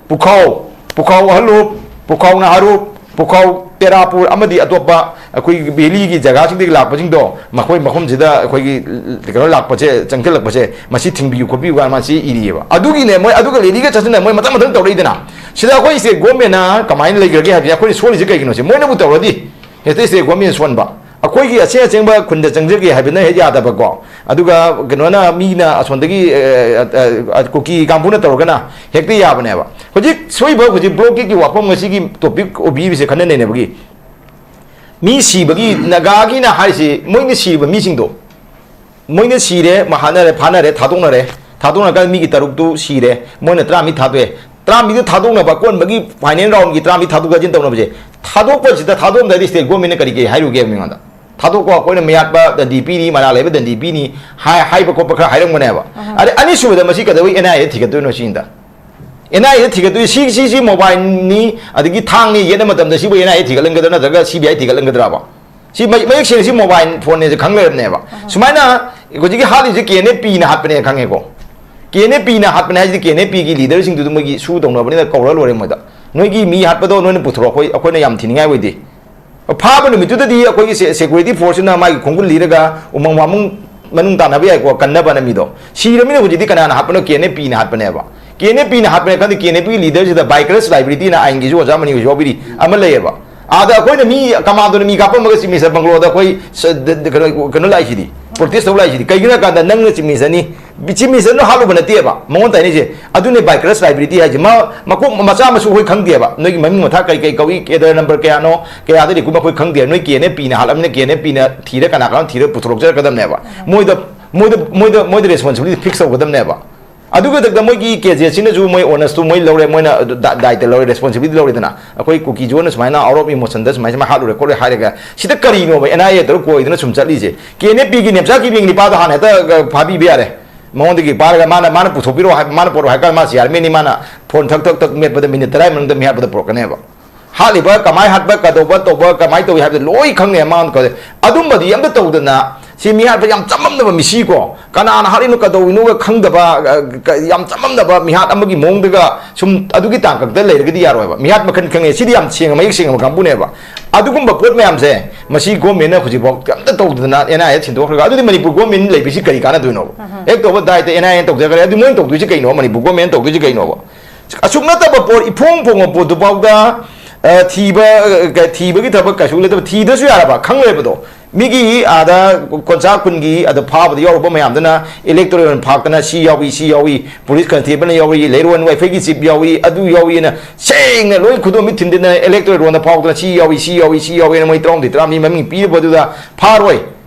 ꯄꯨꯈꯥꯎ, ꯄꯨꯈꯥꯎ ꯑꯍꯜꯂꯨꯞ, ꯄꯨꯈꯥꯎ ꯅꯍꯥꯔꯨꯞ, ꯄꯨꯈꯥꯎ ꯇꯦꯔꯥꯄꯨꯔ ꯑꯃꯗꯤ ꯑꯇꯣꯞꯄ ꯑꯩꯈꯣꯏꯒꯤ ꯚꯦꯂꯤꯒꯤ ꯖꯒꯥꯁꯤꯡꯗꯒꯤ ꯂꯥꯛꯄꯁꯤꯡꯗꯣ, ꯃꯈꯣꯏ ꯃꯐꯝꯁꯤꯗ ꯑꯩꯈꯣꯏꯒꯤ ꯀꯩꯅꯣ ꯂꯥꯛꯄꯁꯦ, ꯆꯪꯁꯤꯜꯂꯛꯄꯁꯦ, ꯃꯁꯤ ꯊꯤꯡꯕꯤꯌꯨ ꯈꯣꯠꯄꯤꯌꯨ ꯀꯥꯏꯅ ꯃꯁꯤ ꯏꯔꯤꯑꯕ꯫ ꯑꯗꯨꯒꯤꯅꯦ ꯃꯣꯏ ꯑꯗꯨꯒ ꯔꯦꯂꯤꯒ ꯆꯠꯁꯤꯟꯅ ꯃꯣꯏ ꯃꯊꯪ ꯃꯊꯪ ꯇꯧꯔꯛꯏꯗꯅ꯫ ꯁꯤꯗ ꯑꯩꯈꯣꯏ state governmentꯅ ꯀꯃꯥꯏꯅ ꯂꯩꯈ꯭ꯔꯒꯦ ꯍꯥꯏꯕꯁꯦ, ꯑꯩꯈꯣꯏꯅ ꯁꯣꯜꯂꯤꯁꯦ ꯀꯩꯒꯤꯅꯣ? ꯁꯤ ꯃꯣꯏꯅꯕꯨ ꯇꯧꯔꯗꯤ ꯍꯦꯛꯇ state government ꯁꯣꯟꯕ, ꯑꯩꯈꯣꯏꯒꯤ ꯑꯁꯦꯡ ꯑꯁꯦꯡꯕ ꯈꯨꯟꯗ ꯆꯪꯖꯒꯦ ꯍꯥꯏꯕꯅ ꯍꯦꯛ ꯌꯥꯗꯕꯀꯣ꯫ ꯑꯗꯨꯒ ꯀꯩꯅꯣꯅ, ꯃꯤꯅ ꯑꯁꯣꯝꯗꯒꯤ, ꯑ, ꯑ, ꯑ, ꯀꯨꯀꯤ ꯀꯥꯡꯕꯨꯅ ꯇꯧꯔꯒꯅ ꯍꯦꯛꯇ ꯌꯥꯕꯅꯦꯕ꯫ ꯍꯧꯖꯤꯛ ꯁꯣꯏꯕ ꯍꯧꯖꯤꯛ blockade ꯀꯤ ꯋꯥꯐꯝ ꯉꯁꯤꯒꯤ topic ꯑꯣꯏꯕꯤꯔꯤꯕꯁꯦ ꯈꯟꯅ ꯅꯩꯅꯕꯒꯤ꯫ ꯃꯤ ꯁꯤꯕꯒꯤ ꯅꯥꯒꯥꯒꯤꯅ ꯍꯥꯏꯔꯤꯁꯤ, ꯃꯣꯏꯅ ꯁꯤꯔꯤꯕ ꯃꯤꯁꯤꯡꯗꯣ, ꯃꯣꯏꯅ ꯁꯤꯔꯦ, ꯃꯍꯥꯠꯅꯔꯦ, ꯐꯥꯅꯔꯦ, ꯊꯥꯗꯣꯛꯅꯔꯦ, ꯊꯥꯗꯣꯛꯅꯔꯀꯥꯟꯗ ꯃꯤꯒꯤ ꯇꯔꯨꯛꯇꯨ ꯁꯤꯔꯦ, ꯃꯣꯏꯅ ꯇꯔꯥꯃꯔꯤ ꯊꯥꯗꯣꯛꯑꯦ꯫ ꯇꯔꯥꯃꯔꯤꯗꯨ ꯊꯥꯗꯣꯛꯅꯕ, ꯑꯀꯣꯟꯕꯒꯤ final round ꯀꯤ ꯇꯔꯥꯃꯔꯤ ꯊꯥꯗꯣꯛ ꯊꯥꯖꯤꯟ ꯇꯧꯅꯕꯁꯦ, ꯊꯥꯗꯣꯛꯄꯁꯤꯗ, ꯊꯥꯗꯣꯛꯑꯝꯗꯥꯏꯗꯤ state government ꯅ ꯀꯔꯤ ꯀꯔꯤ ꯍꯥꯏꯔꯨꯒꯦ ꯃꯤꯉꯣꯟꯗ? ꯊꯥꯗꯣꯛꯄ, ꯑꯩꯈꯣꯏꯅ ꯃꯌꯥꯠꯄ ꯗꯟꯗꯤ ꯄꯤꯅꯤ, ꯃꯔꯥꯜ ꯂꯩꯕ ꯗꯟꯗꯤ ꯄꯤꯅꯤ ꯍꯥꯏ-, ꯍꯥꯏꯕ ꯈꯣꯠꯄ ꯈꯔ ꯍꯥꯏꯔꯝꯒꯅꯦꯕ꯫ ꯑꯗꯩ ꯑꯅꯤꯁꯨꯕꯗ ꯃꯁꯤ ꯀꯩꯗꯧꯕꯩ N I A ꯊꯤꯒꯠꯇꯣꯏꯅꯣ ꯁꯤꯅꯤꯗ꯫ N I A ꯗ ꯊꯤꯒꯠꯇꯣꯏ ꯁꯤ, ꯁꯤ, ꯁꯤ mobile ꯅꯤ, ꯑꯗꯒꯤ ꯊꯥꯡꯅꯤ ꯌꯦꯠꯅ ꯃꯇꯝꯗ ꯁꯤꯕꯨ N I A ꯊꯤꯒꯠꯍꯟꯒꯗ꯭ꯔꯥ ꯅꯠꯇ꯭ꯔꯒ C B I ꯊꯤꯒꯠꯍꯟꯒꯗ꯭ꯔꯥꯕ? ꯁꯤ ꯃꯌꯦꯛ, ꯃꯌꯦꯛ ꯁꯦꯡꯅ ꯁꯤ mobile phone ꯅꯦꯁꯦ ꯈꯪ ꯂꯩꯔꯕꯅꯦꯕ꯫ ꯁꯨꯃꯥꯏꯅ ꯍꯧꯖꯤꯛꯀꯤ ꯍꯥꯠꯂꯤꯁꯦ K N F P ꯅ ꯍꯥꯠꯄꯅꯦ ꯈꯪꯉꯦꯀꯣ꯫ K N F P ꯅ ꯍꯥꯠꯄꯅꯦ ꯍꯥꯏꯁꯤꯗꯤ K N F P ꯒꯤ leader ꯁꯤꯡꯗꯨꯗ ꯃꯣꯏꯒꯤ ꯁꯨ ꯇꯧꯅꯕꯅꯤꯅ ꯀꯧꯔ ꯂꯣꯏꯔꯦ ꯃꯣꯏꯗ꯫ ꯅꯣꯏꯒꯤ ꯃꯤ ꯍꯥꯠꯄꯗꯣ ꯅꯣꯏꯅ ꯄꯨꯊꯣꯔꯛꯑꯣ, ꯑꯩꯈꯣꯏ, ꯑꯩꯈꯣꯏꯅ ꯌꯥꯝ ꯊꯤꯅꯤꯡꯉꯥꯏ ꯑꯣꯏꯗꯦ꯫ ꯐꯥꯕ ꯅꯨꯃꯤꯠꯇꯨꯗꯗꯤ ꯑꯩꯈꯣꯏꯒꯤ se-, security force ꯁꯤꯅ ꯃꯥꯒꯤ ꯈꯣꯡꯒꯨꯜ ꯂꯤꯔꯒ ꯎꯃꯪ ꯋꯥꯃꯪ ꯃꯅꯨꯡ ꯇꯥꯟꯅꯕ ꯌꯥꯏꯀꯣ, ꯀꯟꯅꯕꯅ ꯃꯤꯗꯣ꯫ ꯁꯤꯔꯃꯤꯅ ꯍꯧꯖꯤꯛꯇꯤ ꯀꯅꯥꯅ ꯍꯥꯠꯄꯅꯣ? K N F P ꯅ ꯍꯥꯠꯄꯅꯦꯕ꯫ K N F P ꯅ ꯍꯥꯠꯄꯅꯦ ꯈꯪꯗꯦ, K N F P ꯒꯤ leader ꯁꯤꯗ Bikers Library ꯅ ꯑꯥꯏꯟꯒꯤꯁꯨ ꯑꯣꯖꯥ ꯃꯅꯤ ꯍꯣꯏꯁꯨ ꯌꯥꯎꯕꯤꯔꯤ ꯑꯃ ꯂꯩꯌꯦꯕ꯫ ꯑꯥꯗ ꯑꯩꯈꯣꯏꯅ ꯃꯤ commando ꯅ ꯃꯤ ꯀꯥꯞꯄꯝꯃꯒ ꯆꯤꯞ ꯃꯤꯅꯤꯁꯇꯔ ꯕꯪꯒ꯭ꯂꯣꯗ ꯑꯩꯈꯣꯏ ꯁ-, ꯗ-, ꯗ-, ꯀꯩꯅꯣ, ꯀꯩꯅꯣ ꯂꯥꯛꯏꯁꯤꯗꯤ꯫ ꯄ꯭ꯔꯣꯇꯦꯁ ꯇꯧ ꯂꯥꯛꯏꯁꯤꯗꯤ ꯀꯩꯒꯤꯅꯣ ꯍꯥꯏ ꯀꯥꯟꯗ ꯅꯪꯅ ꯆꯤꯞ ꯃꯤꯅꯤꯁꯇꯔꯅꯤ, ꯆꯤꯞ ꯃꯤꯅꯤꯁꯇꯔꯅ ꯍꯥꯠꯂꯨꯕ ꯅꯠꯇꯦꯕ ꯃꯉꯣꯟ ꯇꯥꯏꯅꯩꯁꯦ꯫ ꯑꯗꯨꯅꯦ ꯕꯥꯏꯀꯔꯁ ꯂꯥꯏꯕ꯭ꯔꯦꯔꯤ ꯍꯥꯏꯁꯦ꯫ ꯃꯥ ꯃꯀꯣꯛ ꯃꯆꯥ ꯃꯁꯨ ꯑꯩꯈꯣꯏ ꯈꯪꯗꯦꯕ, ꯅꯣꯏꯒꯤ ꯃꯃꯤꯡ ꯃꯊꯥ ꯀꯔꯤ ꯀꯔꯤ ꯀꯧꯏ, ꯀꯦꯗꯔ ꯅꯝꯕꯔ ꯀꯌꯥꯅꯣ, ꯀꯌꯥꯗ ꯔꯤꯀ꯭ꯔꯨꯠ ꯑꯩꯈꯣꯏ ꯈꯪꯗꯦ꯫ ꯅꯣꯏ ꯀꯦ ꯑꯦꯟ ꯑꯦꯐ ꯄꯤꯅ ꯍꯥꯠꯂꯝꯅꯤꯅ ꯀꯦ ꯑꯦꯟ ꯑꯦꯐ ꯄꯤꯅ ꯊꯤꯔ ꯀꯅꯥ ꯀꯅꯥ ꯊꯤꯔ ꯄꯨꯊꯣꯔꯛꯆꯔꯛꯀꯗꯕꯅꯦꯕ꯫ ꯃꯣꯏꯗ ꯃꯣꯏꯗ ꯃꯣꯏꯗ ꯃꯣꯏꯗ ꯔꯦꯁꯄꯣꯟꯁꯤꯕꯤꯂꯤꯇꯤ ꯐꯤꯛꯁ ꯇꯧꯒꯗꯕꯅꯦꯕ꯫ ꯑꯗꯨꯒꯤ ꯃꯊꯛꯇ ꯃꯣꯏꯒꯤ ꯀꯦ ꯖꯦ ꯁꯤꯅꯁꯨ ꯃꯣꯏ ꯑꯣꯅꯔꯁꯇꯨ ꯃꯣꯏ ꯂꯧꯔꯦ, ꯃꯣꯏꯅ ꯑꯗꯨ ꯗꯥ-, ꯗꯥꯏꯇ ꯂꯧꯔꯦ, ꯔꯦꯁꯄꯣꯟꯁꯤꯕꯤꯂꯤꯇꯤ ꯂꯧꯔꯦꯗꯅ꯫ ꯑꯩꯈꯣꯏ ꯀꯨꯀꯤ ꯖꯣꯟꯅ ꯁꯨꯃꯥꯏꯅ ꯑꯥꯎꯠ ꯑꯣꯐ ꯏꯃꯣꯁꯟꯗ ꯁꯨꯃꯥꯏꯅ ꯁꯨꯃꯥꯏꯅ ꯍꯥꯠꯂꯨꯔꯦ ꯈꯣꯠꯂꯨꯔꯦ ꯍꯥꯏꯔꯒ ꯁꯤꯗ ꯀꯔꯤꯅꯣꯕ ꯑꯦꯟ ꯑꯥꯏ ꯑꯦ ꯇꯧꯔ ꯀꯣꯏꯗꯅ ꯁꯨꯝ ꯆꯠꯂꯤꯁꯦ? ꯀꯦ ꯑꯦꯟ ꯑꯦꯐ ꯄꯤꯒꯤ ꯅꯦꯝꯆꯥꯛꯀꯤ ꯃꯤꯡ ꯅꯤꯄꯥꯗꯣ ꯍꯥꯟꯅ ꯍꯦꯛꯇ ꯐꯥꯕꯤꯕ ꯌꯥꯔꯦ꯫ ꯃꯉꯣꯟꯗꯒꯤ ꯄꯥꯏꯔꯒ ꯃꯥꯅ, ꯃꯥꯅ ꯄꯨꯊꯣꯛꯄꯤꯔꯣ ꯍꯥꯏ, ꯃꯥꯅ ꯄꯣꯔꯛꯑꯣ ꯍꯥꯏ ꯀꯥꯟꯗ ꯃꯥ ꯁꯤ ꯑꯥꯔꯃꯤꯅꯤ, ꯃꯥꯅ ꯐꯣꯟ ꯊꯛ ꯊꯛ ꯊꯛ ꯃꯦꯠꯄꯗ ꯃꯤꯅꯤꯠ ꯇꯔꯥꯒꯤ ꯃꯅꯨꯡꯗ ꯃꯤꯍꯥꯠꯄꯗ ꯄꯨꯔꯛꯀꯅꯦꯕ꯫ ꯍꯥꯠꯂꯤꯕ ꯀꯃꯥꯏ ꯍꯥꯠꯄ, ꯀꯩꯗꯧꯕ ꯇꯧꯕ, ꯀꯃꯥꯏ ꯇꯧꯏ ꯍꯥꯏꯕꯗꯣ ꯂꯣꯏ ꯈꯪꯉꯦ ꯃꯉꯣꯟꯗ ꯀꯧꯔꯦ꯫ ꯑꯗꯨꯝꯕꯗꯤ ꯑꯝꯇ ꯇꯧꯗꯅ ꯁꯤ ꯃꯤꯍꯥꯠꯄ ꯌꯥꯝ ꯆꯃꯝꯅꯕ ꯃꯤꯁꯤꯀꯣ, ꯀꯅꯥꯅ ꯍꯥꯠꯂꯤꯅꯣ ꯀꯩꯗꯧꯔꯤꯅꯣꯒ ꯈꯪꯗꯕ, ꯑ, ꯀ-, ꯌꯥꯝ ꯆꯃꯝꯅꯕ ꯃꯤꯍꯥꯠ ꯑꯃꯒꯤ ꯃꯑꯣꯡꯗꯒ ꯁꯨꯝ ꯑꯗꯨꯒꯤ ꯇꯥꯡꯀꯛꯇ ꯂꯩꯔꯒꯗꯤ ꯌꯥꯔꯣꯏꯕ꯫ ꯃꯤꯍꯥꯠ ꯃꯈꯜ ꯈꯪꯉꯦ, ꯁꯤꯗꯤ ꯌꯥꯝ ꯁꯦꯡꯅ ꯃꯌꯦꯛ ꯁꯦꯡꯉꯕ ꯀꯥꯡꯕꯨꯅꯦꯕ꯫ ꯑꯗꯨꯒꯨꯝꯕ ꯄꯣꯠ ꯃꯌꯥꯝꯁꯦ ꯃꯁꯤ ꯒꯣꯔꯃꯦꯟꯅ ꯍꯧꯖꯤꯛꯐꯥꯎ ꯀꯩꯝꯇ ꯇꯧꯗꯅ ꯑꯦꯟ ꯑꯥꯏ ꯑꯦ ꯊꯤꯟꯗꯣꯛꯈ꯭ꯔꯒ, ꯑꯗꯨꯗꯤ ꯃꯅꯤꯄꯨꯔ ꯒꯣꯔꯃꯦꯟ ꯂꯩꯕꯁꯤ ꯀꯔꯤ ꯀꯥꯟꯅꯗꯣꯏꯅꯣꯕ? ꯍꯦꯛ ꯇꯧꯕ ꯗꯥꯏꯇ ꯑꯦꯟ ꯑꯥꯏ ꯑꯦ ꯇꯧꯖꯈ꯭ꯔꯦ, ꯑꯗꯨ ꯃꯣꯏꯅ ꯇꯧꯗꯣꯏꯁꯤ ꯀꯩꯅꯣ? ꯃꯅꯤꯄꯨꯔ ꯒꯣꯔꯃꯦꯟꯅ ꯇꯧꯗꯣꯏꯁꯤ ꯀꯩꯅꯣꯕ? ꯑꯁꯨꯛ ꯅꯠꯇꯕ ꯄꯣꯠ, ꯏꯐꯣꯡ ꯐꯣꯡꯕ ꯄꯣꯠꯇꯨꯐꯥꯎꯗ, ꯑ, ꯊꯤꯕ, ꯑ, ꯊꯤꯕꯒꯤ ꯊꯕꯛ ꯀꯩꯁꯨ ꯂꯩꯇꯕ, ꯊꯤꯗ꯭ꯔꯁꯨ ꯌꯥꯔꯕ, ꯈꯪꯂꯣꯏꯕꯗꯣ꯫ ꯃꯤꯒꯤ ꯑꯥꯗ ꯀꯣꯟꯁꯥ ꯈꯨꯟꯒꯤ ꯑꯗ ꯐꯥꯕꯗ ꯌꯥꯎꯔꯨꯕ ꯃꯌꯥꯝꯗꯨꯅ ꯏꯂꯦꯛꯇꯣꯔꯦꯜ ꯑꯣꯏꯅ ꯐꯥꯛꯇꯅ ꯁꯤ ꯌꯥꯎꯏ, ꯁꯤ ꯌꯥꯎꯏ, ꯄꯨꯂꯤꯁ ꯀꯟꯁꯇꯦꯕꯜꯅ ꯌꯥꯎꯔꯤ, ꯂꯩꯔꯣꯟ ꯋꯥꯏꯐꯩꯒꯤ ꯆꯤꯞ ꯌꯥꯎꯏ, ꯑꯗꯨ ꯌꯥꯎꯏꯅ ꯁꯦꯡꯅ ꯂꯣꯏ ꯈꯨꯗꯣꯝ ꯃꯤꯠ ꯊꯤꯟꯗꯅ ꯏꯂꯦꯛꯇꯣꯔꯦꯜ ꯔꯣꯟꯗ ꯐꯥꯎꯗꯅ ꯁꯤ ꯌꯥꯎꯏ, ꯁꯤ ꯌꯥꯎꯏ, ꯁꯤ ꯌꯥꯎꯏꯅ ꯃꯣꯏ ꯇꯔꯥꯍꯨꯝꯗꯣꯏ ꯇꯔꯥꯃꯔꯤ ꯃꯃꯤꯡ ꯄꯤꯔꯕꯗꯨꯗ ꯐꯥꯔꯣꯏ꯫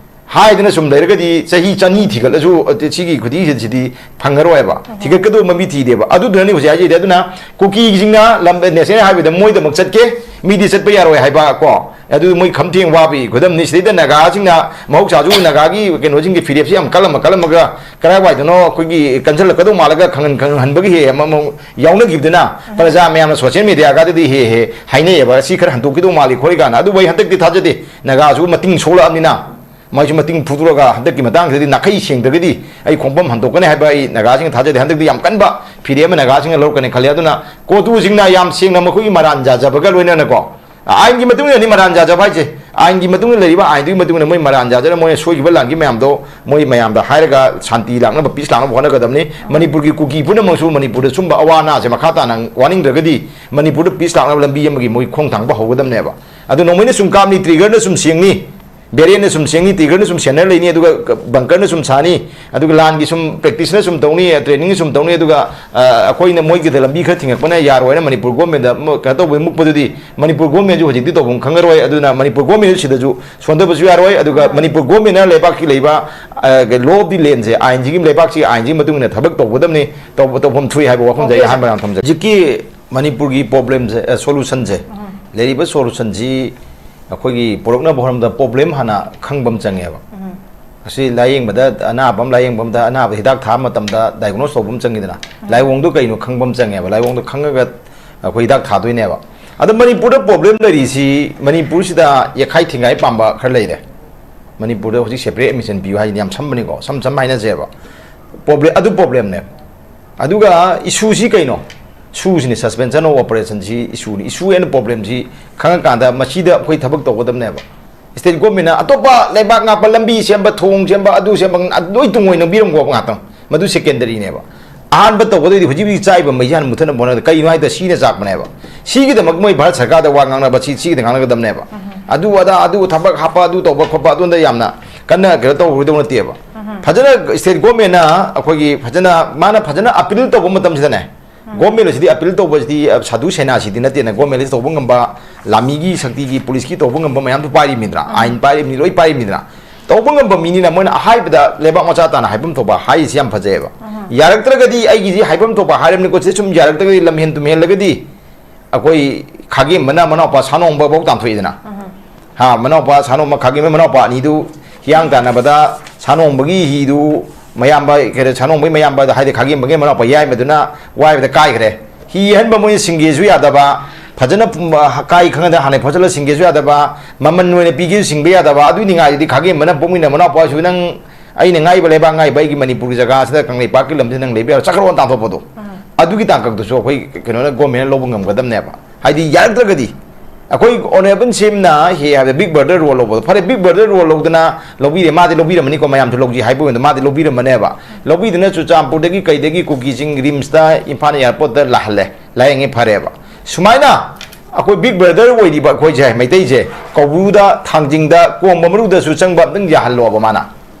ꯍꯥꯏꯗꯅ ꯁꯨꯝ ꯂꯩꯔꯒꯗꯤ ꯆꯍꯤ ꯆꯅꯤ ꯊꯤꯒꯠꯂꯁꯨ, ꯑ, ꯁꯤꯒꯤ ꯈꯨꯗꯤꯡꯁꯤꯗꯤ ꯐꯪꯉꯔꯣꯏꯕ꯫ ꯊꯤꯒꯠꯀꯗꯧꯕ ꯃꯤ ꯊꯤꯗꯦꯕ꯫ ꯑꯗꯨꯗꯨꯅꯅꯤ ꯍꯧꯖꯤꯛ ꯍꯥꯏꯖꯩꯗꯤ꯫ ꯑꯗꯨꯅ ꯀꯨꯀꯤꯁꯤꯡꯅ ꯂꯝ ꯅꯦꯁꯅꯦꯜ ꯍꯥꯏꯋꯦꯗ ꯃꯣꯏꯗꯃꯛ ꯆꯠꯀꯦ, ꯃꯤꯗꯤ ꯆꯠꯄ ꯌꯥꯔꯣꯏ ꯍꯥꯏꯕ ꯀꯣ꯫ ꯑꯗꯨ ꯃꯣꯏ ꯈꯝꯊꯦꯡ ꯋꯥꯕꯒꯤ ꯈꯨꯗꯝꯅꯤ꯫ ꯁꯤꯗꯩꯗ ꯅꯥꯒꯥꯁꯤꯡꯅ, ꯃꯍꯧꯁꯥꯁꯨ ꯅꯥꯒꯥꯒꯤ ꯀꯩꯅꯣꯁꯤꯡꯒꯤ ꯐꯤꯔꯦꯞꯁꯤ ꯌꯥꯝ ꯀꯜꯂꯝꯃ ꯀꯜꯂꯝꯃꯒ ꯀꯔꯥꯏꯋꯥꯏꯗꯅꯣ ꯑꯩꯈꯣꯏꯒꯤ ꯀꯟꯁꯤꯜꯂꯛꯀꯗꯧ ꯃꯥꯜꯂꯒ ꯈꯪꯍꯟ-, ꯈꯪꯍꯟꯕꯒꯤ ꯍꯦꯛ ꯑꯃꯃꯨꯛ ꯌꯥꯎꯅꯈꯤꯕꯗꯨꯅ ꯄ꯭ꯔꯖꯥ ꯃꯌꯥꯝꯅ ꯁꯣꯁꯤꯌꯦꯜ ꯃꯦꯗꯤꯌꯥꯒꯗꯗꯤ ꯍꯦꯛ ꯍꯦꯛ ꯍꯥꯏꯅꯩꯌꯦꯕ, "ꯑꯁꯤ ꯈꯔ ꯍꯟꯗꯣꯛꯈꯤꯗꯧ ꯃꯥꯜꯂꯤ" ꯈꯣꯠꯂꯤ ꯀꯥꯏꯅ꯫ ꯑꯗꯨꯕꯨ ꯑꯩ ꯍꯟꯗꯛꯇꯤ ꯊꯥꯖꯗꯦ꯫ ꯅꯥꯒꯥꯁꯨ ꯃꯇꯤꯡ ꯁꯣꯛꯂꯛꯑꯕꯅꯤꯅ ꯃꯥꯏꯁꯨ ꯃꯇꯤꯡ ꯐꯨꯗꯣꯔꯒ ꯍꯟꯗꯛꯀꯤ ꯃꯇꯥꯡꯁꯤꯗꯗꯤ ꯅꯥꯈꯩ ꯁꯦꯡꯗ꯭ꯔꯒꯗꯤ ꯑꯩ ꯈꯣꯡꯐꯝ ꯍꯟꯗꯣꯛꯀꯅꯤ ꯍꯥꯏꯕ ꯑꯩ ꯅꯥꯒꯥꯁꯤꯡꯅ ꯊꯥꯖꯗꯦ꯫ ꯍꯟꯗꯛꯇꯤ ꯌꯥꯝ ꯀꯟꯕ ꯐꯤꯔꯦꯞ ꯑꯃ ꯅꯥꯒꯥꯁꯤꯡꯅ ꯂꯧꯔꯛꯀꯅꯤ ꯈꯜꯂꯤ꯫ ꯑꯗꯨꯅ ꯀꯣꯇꯨꯁꯤꯡꯅ ꯌꯥꯝ ꯁꯦꯡꯅ ꯃꯈꯣꯏꯒꯤ ꯃꯔꯥꯟ ꯌꯥꯖꯕꯒ ꯂꯣꯏꯅꯅꯀꯣ, ꯑꯥꯏꯟꯒꯤ ꯃꯇꯨꯡ ꯏꯟꯅꯅꯤ ꯃꯔꯥꯟ ꯌꯥꯖꯕ ꯍꯥꯏꯁꯦ꯫ ꯑꯥꯏꯟꯒꯤ ꯃꯇꯨꯡ ꯏꯟꯅ ꯂꯩꯔꯤꯕ ꯑꯥꯏꯟꯗꯨꯒꯤ ꯃꯇꯨꯡ ꯏꯟꯅ ꯃꯣꯏ ꯃꯔꯥꯟ ꯌꯥꯖꯔ ꯃꯣꯏꯅ ꯁꯣꯏꯈꯤꯕ ꯂꯥꯟꯈꯤꯕ ꯃꯌꯥꯝꯗꯣ ꯃꯣꯏ ꯃꯌꯥꯝꯗ ꯍꯥꯏꯔꯒ ꯁꯥꯟꯇꯤ ꯂꯥꯛꯅꯕ, ꯄꯤꯁ ꯂꯥꯛꯅꯕ ꯍꯣꯠꯅꯒꯗꯕꯅꯤ꯫ ꯃꯅꯤꯄꯨꯔꯒꯤ ꯀꯨꯀꯤ ꯄꯨꯝꯅꯃꯛꯁꯨ ꯃꯅꯤꯄꯨꯔꯗ ꯁꯨꯝꯕ ꯑꯋꯥ ꯑꯅꯥꯁꯦ ꯃꯈꯥ ꯇꯥꯅ ꯋꯥꯅꯤꯡꯗ꯭ꯔꯒꯗꯤ ꯃꯅꯤꯄꯨꯔꯗ ꯄꯤꯁ ꯂꯥꯛꯅꯕ ꯂꯝꯕꯤ ꯑꯃꯒꯤ ꯃꯣꯏ ꯈꯣꯡ ꯊꯥꯡꯕ ꯍꯧꯒꯗꯕꯅꯦꯕ꯫ ꯑꯗꯨ ꯅꯣꯡꯃꯩꯅ ꯁꯨꯝ ꯀꯥꯞꯅꯤ, ꯇ꯭ꯔꯤꯒꯔꯅ ꯁꯨꯝ ꯁꯦꯡꯅꯤ, ꯕꯦꯔꯦꯟꯅ ꯁꯨꯝ ꯁꯦꯡꯅꯤ, ꯇꯤꯒꯔꯅ ꯁꯨꯝ ꯁꯦꯟꯅꯔ ꯂꯩꯅꯤ, ꯑꯗꯨꯒ ꯕꯪꯀꯔꯅ ꯁꯨꯝ ꯁꯥꯅꯤ, ꯑꯗꯨꯒ ꯂꯥꯟꯒꯤ ꯁꯨꯝ ꯄ꯭ꯔꯦꯛꯇꯤꯁꯅ ꯁꯨꯝ ꯇꯧꯅꯤ, ꯇ꯭ꯔꯦꯅꯤꯡ ꯁꯨꯝ ꯇꯧꯅꯤ, ꯑꯗꯨꯒ ꯑ, ꯑꯩꯈꯣꯏꯅ ꯃꯣꯏꯒꯤꯗ ꯂꯝꯕꯤ ꯈꯔ ꯊꯤꯡꯉꯛꯄꯅ ꯌꯥꯔꯣꯏꯅ ꯃꯅꯤꯄꯨꯔ ꯒꯣꯔꯃꯦꯟꯗ ꯃ-, ꯀꯩꯅꯣ ꯇꯧꯕ ꯃꯨꯛꯄꯗꯨꯗꯤ ꯃꯅꯤꯄꯨꯔ ꯒꯣꯔꯃꯦꯟꯁꯨ ꯍꯧꯖꯤꯛꯇꯤ ꯇꯧꯐꯝ ꯈꯪꯉꯔꯣꯏ꯫ ꯑꯗꯨꯅ ꯃꯅꯤꯄꯨꯔ ꯒꯣꯔꯃꯦꯟꯁꯨ ꯁꯤꯗꯁꯨ ꯁꯣꯟꯊꯕꯁꯨ ꯌꯥꯔꯣꯏ꯫ ꯑꯗꯨꯒ ꯃꯅꯤꯄꯨꯔ ꯒꯣꯔꯃꯦꯟꯅ ꯂꯩꯕꯥꯛꯀꯤ ꯂꯩꯕ, ꯑ, ꯂꯣ ꯑꯣꯐ ꯗꯤ ꯂꯦꯟꯁꯦ, ꯑꯥꯏꯟꯁꯤꯒꯤ, ꯂꯩꯕꯥꯛꯁꯤꯒꯤ ꯑꯥꯏꯟꯁꯤꯒꯤ ꯃꯇꯨꯡ ꯏꯟꯅ ꯊꯕꯛ ꯇꯧꯒꯗꯕꯅꯤ, ꯇꯧꯕ, ꯇꯧꯐꯝ ꯊꯣꯛꯏ ꯍꯥꯏꯕ ꯋꯥꯐꯝꯁꯦ ꯑꯩ ꯑꯍꯥꯟꯕ ꯌꯥꯝ ꯊꯝꯖꯒꯦ꯫ ꯍꯧꯖꯤꯛꯀꯤ ꯃꯅꯤꯄꯨꯔꯒꯤ ꯄ꯭ꯔꯣꯕ꯭ꯂꯦꯝꯁꯦ, ꯑ, ꯁꯣꯂꯨꯁꯟꯁꯦ, ꯂꯩꯔꯤꯕ ꯁꯣꯂꯨꯁꯟꯁꯤ ꯑꯩꯈꯣꯏꯒꯤ ꯄꯨꯔꯛꯅꯕ ꯍꯣꯠꯅꯕꯗ ꯄ꯭ꯔꯣꯕ꯭ꯂꯦꯝ ꯍꯥꯟꯅ ꯈꯪꯕ ꯑꯃ ꯆꯪꯉꯦꯕ꯫ ꯑꯁꯤ ꯂꯥꯏꯌꯦꯡꯕꯗ, ꯑꯅꯥꯕ ꯑꯃ ꯂꯥꯏꯌꯦꯡꯕ ꯑꯃꯗ ꯑꯅꯥꯕ ꯍꯤꯗꯥꯛ ꯊꯥꯕ ꯃꯇꯝꯗ ꯗꯥꯏꯒꯅꯣꯁ ꯇꯧꯕ ꯑꯃ ꯆꯪꯉꯤꯗꯅ, ꯂꯥꯏꯑꯣꯡꯗꯣ ꯀꯩꯅꯣ ꯈꯪꯕ ꯑꯃ ꯆꯪꯉꯦꯕ꯫ ꯂꯥꯏꯑꯣꯡꯗꯣ ꯈꯪꯉꯒ ꯑꯩꯈꯣꯏ ꯍꯤꯗꯥꯛ ꯊꯥꯗꯣꯏꯅꯦꯕ꯫ ꯑꯗꯣ ꯃꯅꯤꯄꯨꯔꯗ ꯄ꯭ꯔꯣꯕ꯭ꯂꯦꯝ ꯂꯩꯔꯤꯁꯤ, ꯃꯅꯤꯄꯨꯔꯁꯤꯗ ꯌꯦꯠꯈꯥꯏ ꯊꯤꯡꯒꯥꯏ ꯄꯥꯝꯕ ꯈꯔ ꯂꯩꯔꯦ꯫ ꯃꯅꯤꯄꯨꯔꯗ ꯍꯧꯖꯤꯛ ꯁꯦꯄꯔꯦꯠ ꯑꯦꯗꯃꯤꯁꯟ ꯄꯤꯌꯨ ꯍꯥꯏꯁꯤꯗꯤ ꯌꯥꯝ ꯁꯝꯕꯅꯤꯀꯣ, ꯁꯝ ꯁꯝ ꯍꯥꯏꯅꯁꯦꯕ꯫ ꯄ꯭ꯔꯣꯕ꯭ꯂꯦꯝ ꯑꯗꯨ ꯄ꯭ꯔꯣꯕ꯭ꯂꯦꯝꯅꯦꯕ꯫ ꯑꯗꯨꯒ ꯏꯁꯨꯁꯤ ꯀꯩꯅꯣ? ꯁꯨꯁꯤꯅꯤ, ꯁꯁꯄꯦꯟꯁꯟ ꯑꯣꯐ ꯑꯣꯄꯔꯦꯁꯟꯁꯤ ꯏꯁꯨꯅꯤ꯫ ꯏꯁꯨ ꯑꯦꯟ ꯄ꯭ꯔꯣꯕ꯭ꯂꯦꯝꯁꯤ ꯈꯪꯉꯀꯥꯟꯗ ꯃꯁꯤꯗ ꯑꯩꯈꯣꯏ ꯊꯕꯛ ꯇꯧꯒꯗꯕꯅꯦꯕ꯫ ꯁ꯭ꯇꯦꯠ ꯒꯣꯔꯃꯦꯟꯅ ꯑꯇꯣꯞꯄ ꯂꯩꯕꯥꯛ ꯉꯥꯛꯄ, ꯂꯝꯕꯤ ꯁꯦꯝꯕ, ꯊꯣꯡ ꯁꯦꯝꯕ, ꯑꯗꯨ ꯁꯦꯝꯕ, ꯑꯗꯨ ꯂꯣꯏ ꯇꯨꯡꯑꯣꯏꯅꯕꯤꯔꯝꯈꯣꯕ ꯉꯥꯛꯇꯪ꯫ ꯃꯗꯨ ꯁꯦꯀꯦꯟꯗꯔꯤꯅꯦꯕ꯫ ꯑꯍꯥꯟꯕ ꯇꯧꯒꯗꯣꯏꯗꯤ ꯍꯧꯖꯤꯛ ꯍꯧꯖꯤꯛ ꯆꯥꯛꯏꯕ ꯃꯩꯁꯤ ꯍꯥꯟꯅ ꯃꯨꯊꯠꯅꯕ ꯍꯣꯠꯅꯕꯗ, ꯀꯩꯅꯣ ꯍꯥꯏꯗ ꯁꯤꯅ ꯆꯥꯛꯄꯅꯦꯕ꯫ ꯁꯤꯒꯤꯗꯃꯛ ꯃꯣꯏ ꯚꯥꯔꯠ ꯁꯔꯀꯥꯔꯗ ꯋꯥ ꯉꯥꯡꯅꯕ, ꯁꯤ, ꯁꯤꯒꯤꯗ ꯉꯥꯡꯅꯒꯗꯕꯅꯦꯕ꯫ ꯑꯗꯨ ꯑꯗꯥ, ꯑꯗꯨ ꯊꯕꯛ ꯍꯥꯞꯄ, ꯑꯗꯨ ꯇꯧꯕ ꯈꯣꯠꯄ, ꯑꯗꯨꯗ ꯌꯥꯝꯅ ꯀꯟꯅ ꯀꯩꯅꯣ ꯇꯧꯔꯨꯗꯧ ꯅꯠꯇꯦꯕ꯫ ꯐꯖꯅ ꯁ꯭ꯇꯦꯠ ꯒꯣꯔꯃꯦꯟꯅ ꯑꯩꯈꯣꯏꯒꯤ ꯐꯖꯅ, ꯃꯥꯅ ꯐꯖꯅ ꯑꯄꯤꯜ ꯇꯧꯕ ꯃꯇꯝꯁꯤꯗꯅꯦ, ꯒꯣꯔꯃꯦꯟ ꯑꯁꯤꯗꯤ ꯑꯄꯤꯜ ꯇꯧꯕꯁꯤꯗꯤ, ꯑ, ꯁꯥꯙꯨ ꯁꯦꯅꯥꯁꯤꯗꯤ ꯅꯠꯇꯦꯅ, ꯒꯣꯔꯃꯦꯟ ꯑꯁꯤ ꯇꯧꯕ ꯉꯝꯕ, ꯂꯥꯃꯤꯒꯤ ꯁꯛꯇꯤꯒꯤ, ꯄꯨꯂꯤꯁꯀꯤ ꯇꯧꯕ ꯉꯝꯕ ꯃꯌꯥꯝꯁꯨ ꯄꯥꯏꯔꯤꯕꯅꯤꯗꯅ, ꯑꯥꯏꯟ ꯄꯥꯏꯔꯤꯕꯅꯤ, ꯂꯣꯏ ꯄꯥꯏꯔꯤꯕꯅꯤꯗꯅ꯫ ꯇꯧꯕ ꯉꯝꯕ ꯃꯤꯅꯤꯅ ꯃꯣꯏꯅ ꯑꯍꯥꯏꯕꯗ ꯂꯩꯕꯥꯛ ꯃꯆꯥ ꯇꯥꯅ ꯍꯥꯏꯐꯝ ꯊꯣꯛꯄ ꯍꯥꯏꯔꯤꯁꯤ ꯌꯥꯝ ꯐꯖꯩꯑꯕ꯫ ꯌꯥꯔꯛꯇ꯭ꯔꯒꯗꯤ ꯑꯩꯒꯤꯁꯤ ꯍꯥꯏꯐꯝ ꯊꯣꯛꯄ ꯍꯥꯏꯔꯕꯅꯤꯀꯣ, ꯁꯤꯗ ꯁꯨꯝ ꯌꯥꯔꯛꯇ꯭ꯔꯒꯗꯤ, ꯂꯝꯍꯦꯟ ꯇꯨꯝꯍꯦꯜꯂꯒꯗꯤ, ꯑꯩꯈꯣꯏ ꯈꯥꯒꯦꯝꯕꯅ ꯃꯅꯥꯎꯄꯥ ꯁꯥꯅꯣꯡꯕ ꯐꯥꯎ ꯇꯥꯟꯊꯣꯛꯏꯗꯅ꯫ ꯍꯥ, ꯃꯅꯥꯎꯄꯥ ꯁꯥꯅꯣꯡꯕ, ꯈꯥꯒꯦꯝꯕ ꯃꯅꯥꯎꯄꯥ ꯑꯅꯤꯗꯨ ꯍꯤꯌꯥꯡ ꯇꯥꯟꯅꯕꯗ ꯁꯥꯅꯣꯡꯕꯒꯤ ꯍꯤꯗꯨ ꯃꯌꯥꯝꯕ, ꯀꯩ ꯍꯥꯏ, ꯁꯥꯅꯣꯡꯕꯒꯤ ꯃꯌꯥꯝꯕꯗ ꯍꯥꯏꯗꯤ ꯈꯥꯒꯦꯝꯕꯒꯤ ꯃꯅꯥꯎꯄꯥ ꯌꯥꯏꯃꯗꯨꯅ ꯋꯥꯏꯕꯗ ꯀꯥꯏꯈ꯭ꯔꯦ꯫ ꯍꯤ ꯑꯍꯟꯕ ꯃꯣꯏꯅ ꯁꯤꯡꯒꯦꯁꯨ ꯌꯥꯗꯕ, ꯐꯖꯅ ꯄꯨꯝ-, ꯀꯥꯏ ꯈꯪꯉꯗ ꯍꯥꯟꯅ ꯐꯣꯠꯆꯜꯂ ꯁꯤꯡꯒꯦꯁꯨ ꯌꯥꯗꯕ, ꯃꯃꯟ ꯑꯣꯏꯅ ꯄꯤꯒꯦꯁꯨ ꯁꯤꯡꯕ ꯌꯥꯗꯕ, ꯑꯗꯨꯒꯤ ꯅꯤꯡꯉꯥꯏꯗꯨꯗꯤ ꯈꯥꯒꯦꯝꯕꯅ ꯄꯣꯛꯃꯤꯟꯅ ꯃꯅꯥꯎꯄꯥꯁꯨ ꯅꯪ ꯑꯩꯅ ꯉꯥꯏꯕ ꯂꯩꯕꯥꯛ ꯉꯥꯏꯕ ꯑꯩꯒꯤ ꯃꯅꯤꯄꯨꯔꯒꯤ ꯖꯒꯥꯁꯤꯗ ꯀꯪꯂꯩꯄꯥꯛꯀꯤ ꯂꯝꯁꯤꯗ ꯅꯪ ꯂꯩꯕ ꯌꯥꯔꯣꯏ, ꯆꯠꯈ꯭ꯔꯣꯅ ꯇꯥꯟꯊꯣꯛꯄꯗꯣ꯫ ꯑꯗꯨꯒꯤ ꯇꯥꯡꯀꯛꯇꯨꯁꯨ ꯑꯩꯈꯣꯏ ꯀꯩꯅꯣꯅ, ꯒꯣꯔꯃꯦꯟꯅ ꯂꯧꯕ ꯉꯝꯒꯗꯕꯅꯦꯕ꯫ ꯍꯥꯏꯗꯤ ꯌꯥꯔꯛꯇ꯭ꯔꯒꯗꯤ ꯑꯩꯈꯣꯏ ꯑꯣꯅꯔꯦꯕꯜ ꯁꯤ ꯑꯦꯝꯅ ꯍꯦ ꯍꯥꯏꯕꯗ ꯕꯤꯛ ꯕ꯭ꯔꯗꯔ ꯔꯣꯜ ꯂꯧꯕꯗꯣ, ꯐꯔꯦ, ꯕꯤꯛ ꯕ꯭ꯔꯗꯔ ꯔꯣꯜ ꯂꯧꯗꯅ ꯂꯧꯕꯤꯔꯦ, ꯃꯥꯗꯤ ꯂꯧꯕꯤꯔꯝꯃꯅꯤꯀꯣ, ꯃꯌꯥꯝꯁꯨ ꯂꯧꯁꯤ ꯍꯥꯏꯕ ꯑꯣꯏꯅ ꯃꯥꯗꯤ ꯂꯧꯕꯤꯔꯝꯃꯅꯦꯕ꯫ ꯂꯧꯕꯤꯗꯨꯅ ꯆꯨꯔꯆꯥꯟꯄꯨꯔꯗꯒꯤ ꯀꯩꯗꯒꯤ ꯀꯨꯀꯤꯁꯤꯡ ꯔꯤꯝꯁꯇ, ꯏꯝꯐꯥꯜ ꯑꯦꯌꯥꯔꯄꯣꯔꯠꯇ ꯂꯥꯛꯍꯜꯂꯦ, ꯂꯥꯏꯌꯦꯡꯉꯦ, ꯐꯔꯦꯕ꯫ ꯁꯨꯃꯥꯏꯅ ꯑꯩꯈꯣꯏ ꯕꯤꯛ ꯕ꯭ꯔꯗꯔ ꯑꯣꯏꯔꯤꯕ ꯑꯩꯈꯣꯏꯁꯦ, ꯃꯩꯇꯩꯁꯦ, ꯀꯧꯕ꯭ꯔꯨꯗ, ꯊꯥꯡꯖꯤꯡꯗ, ꯀꯣꯡꯕ ꯃꯔꯨꯗꯁꯨ ꯆꯪꯕ ꯑꯝꯇꯪ ꯌꯥꯍꯜꯂꯣꯕ ꯃꯥꯅ꯫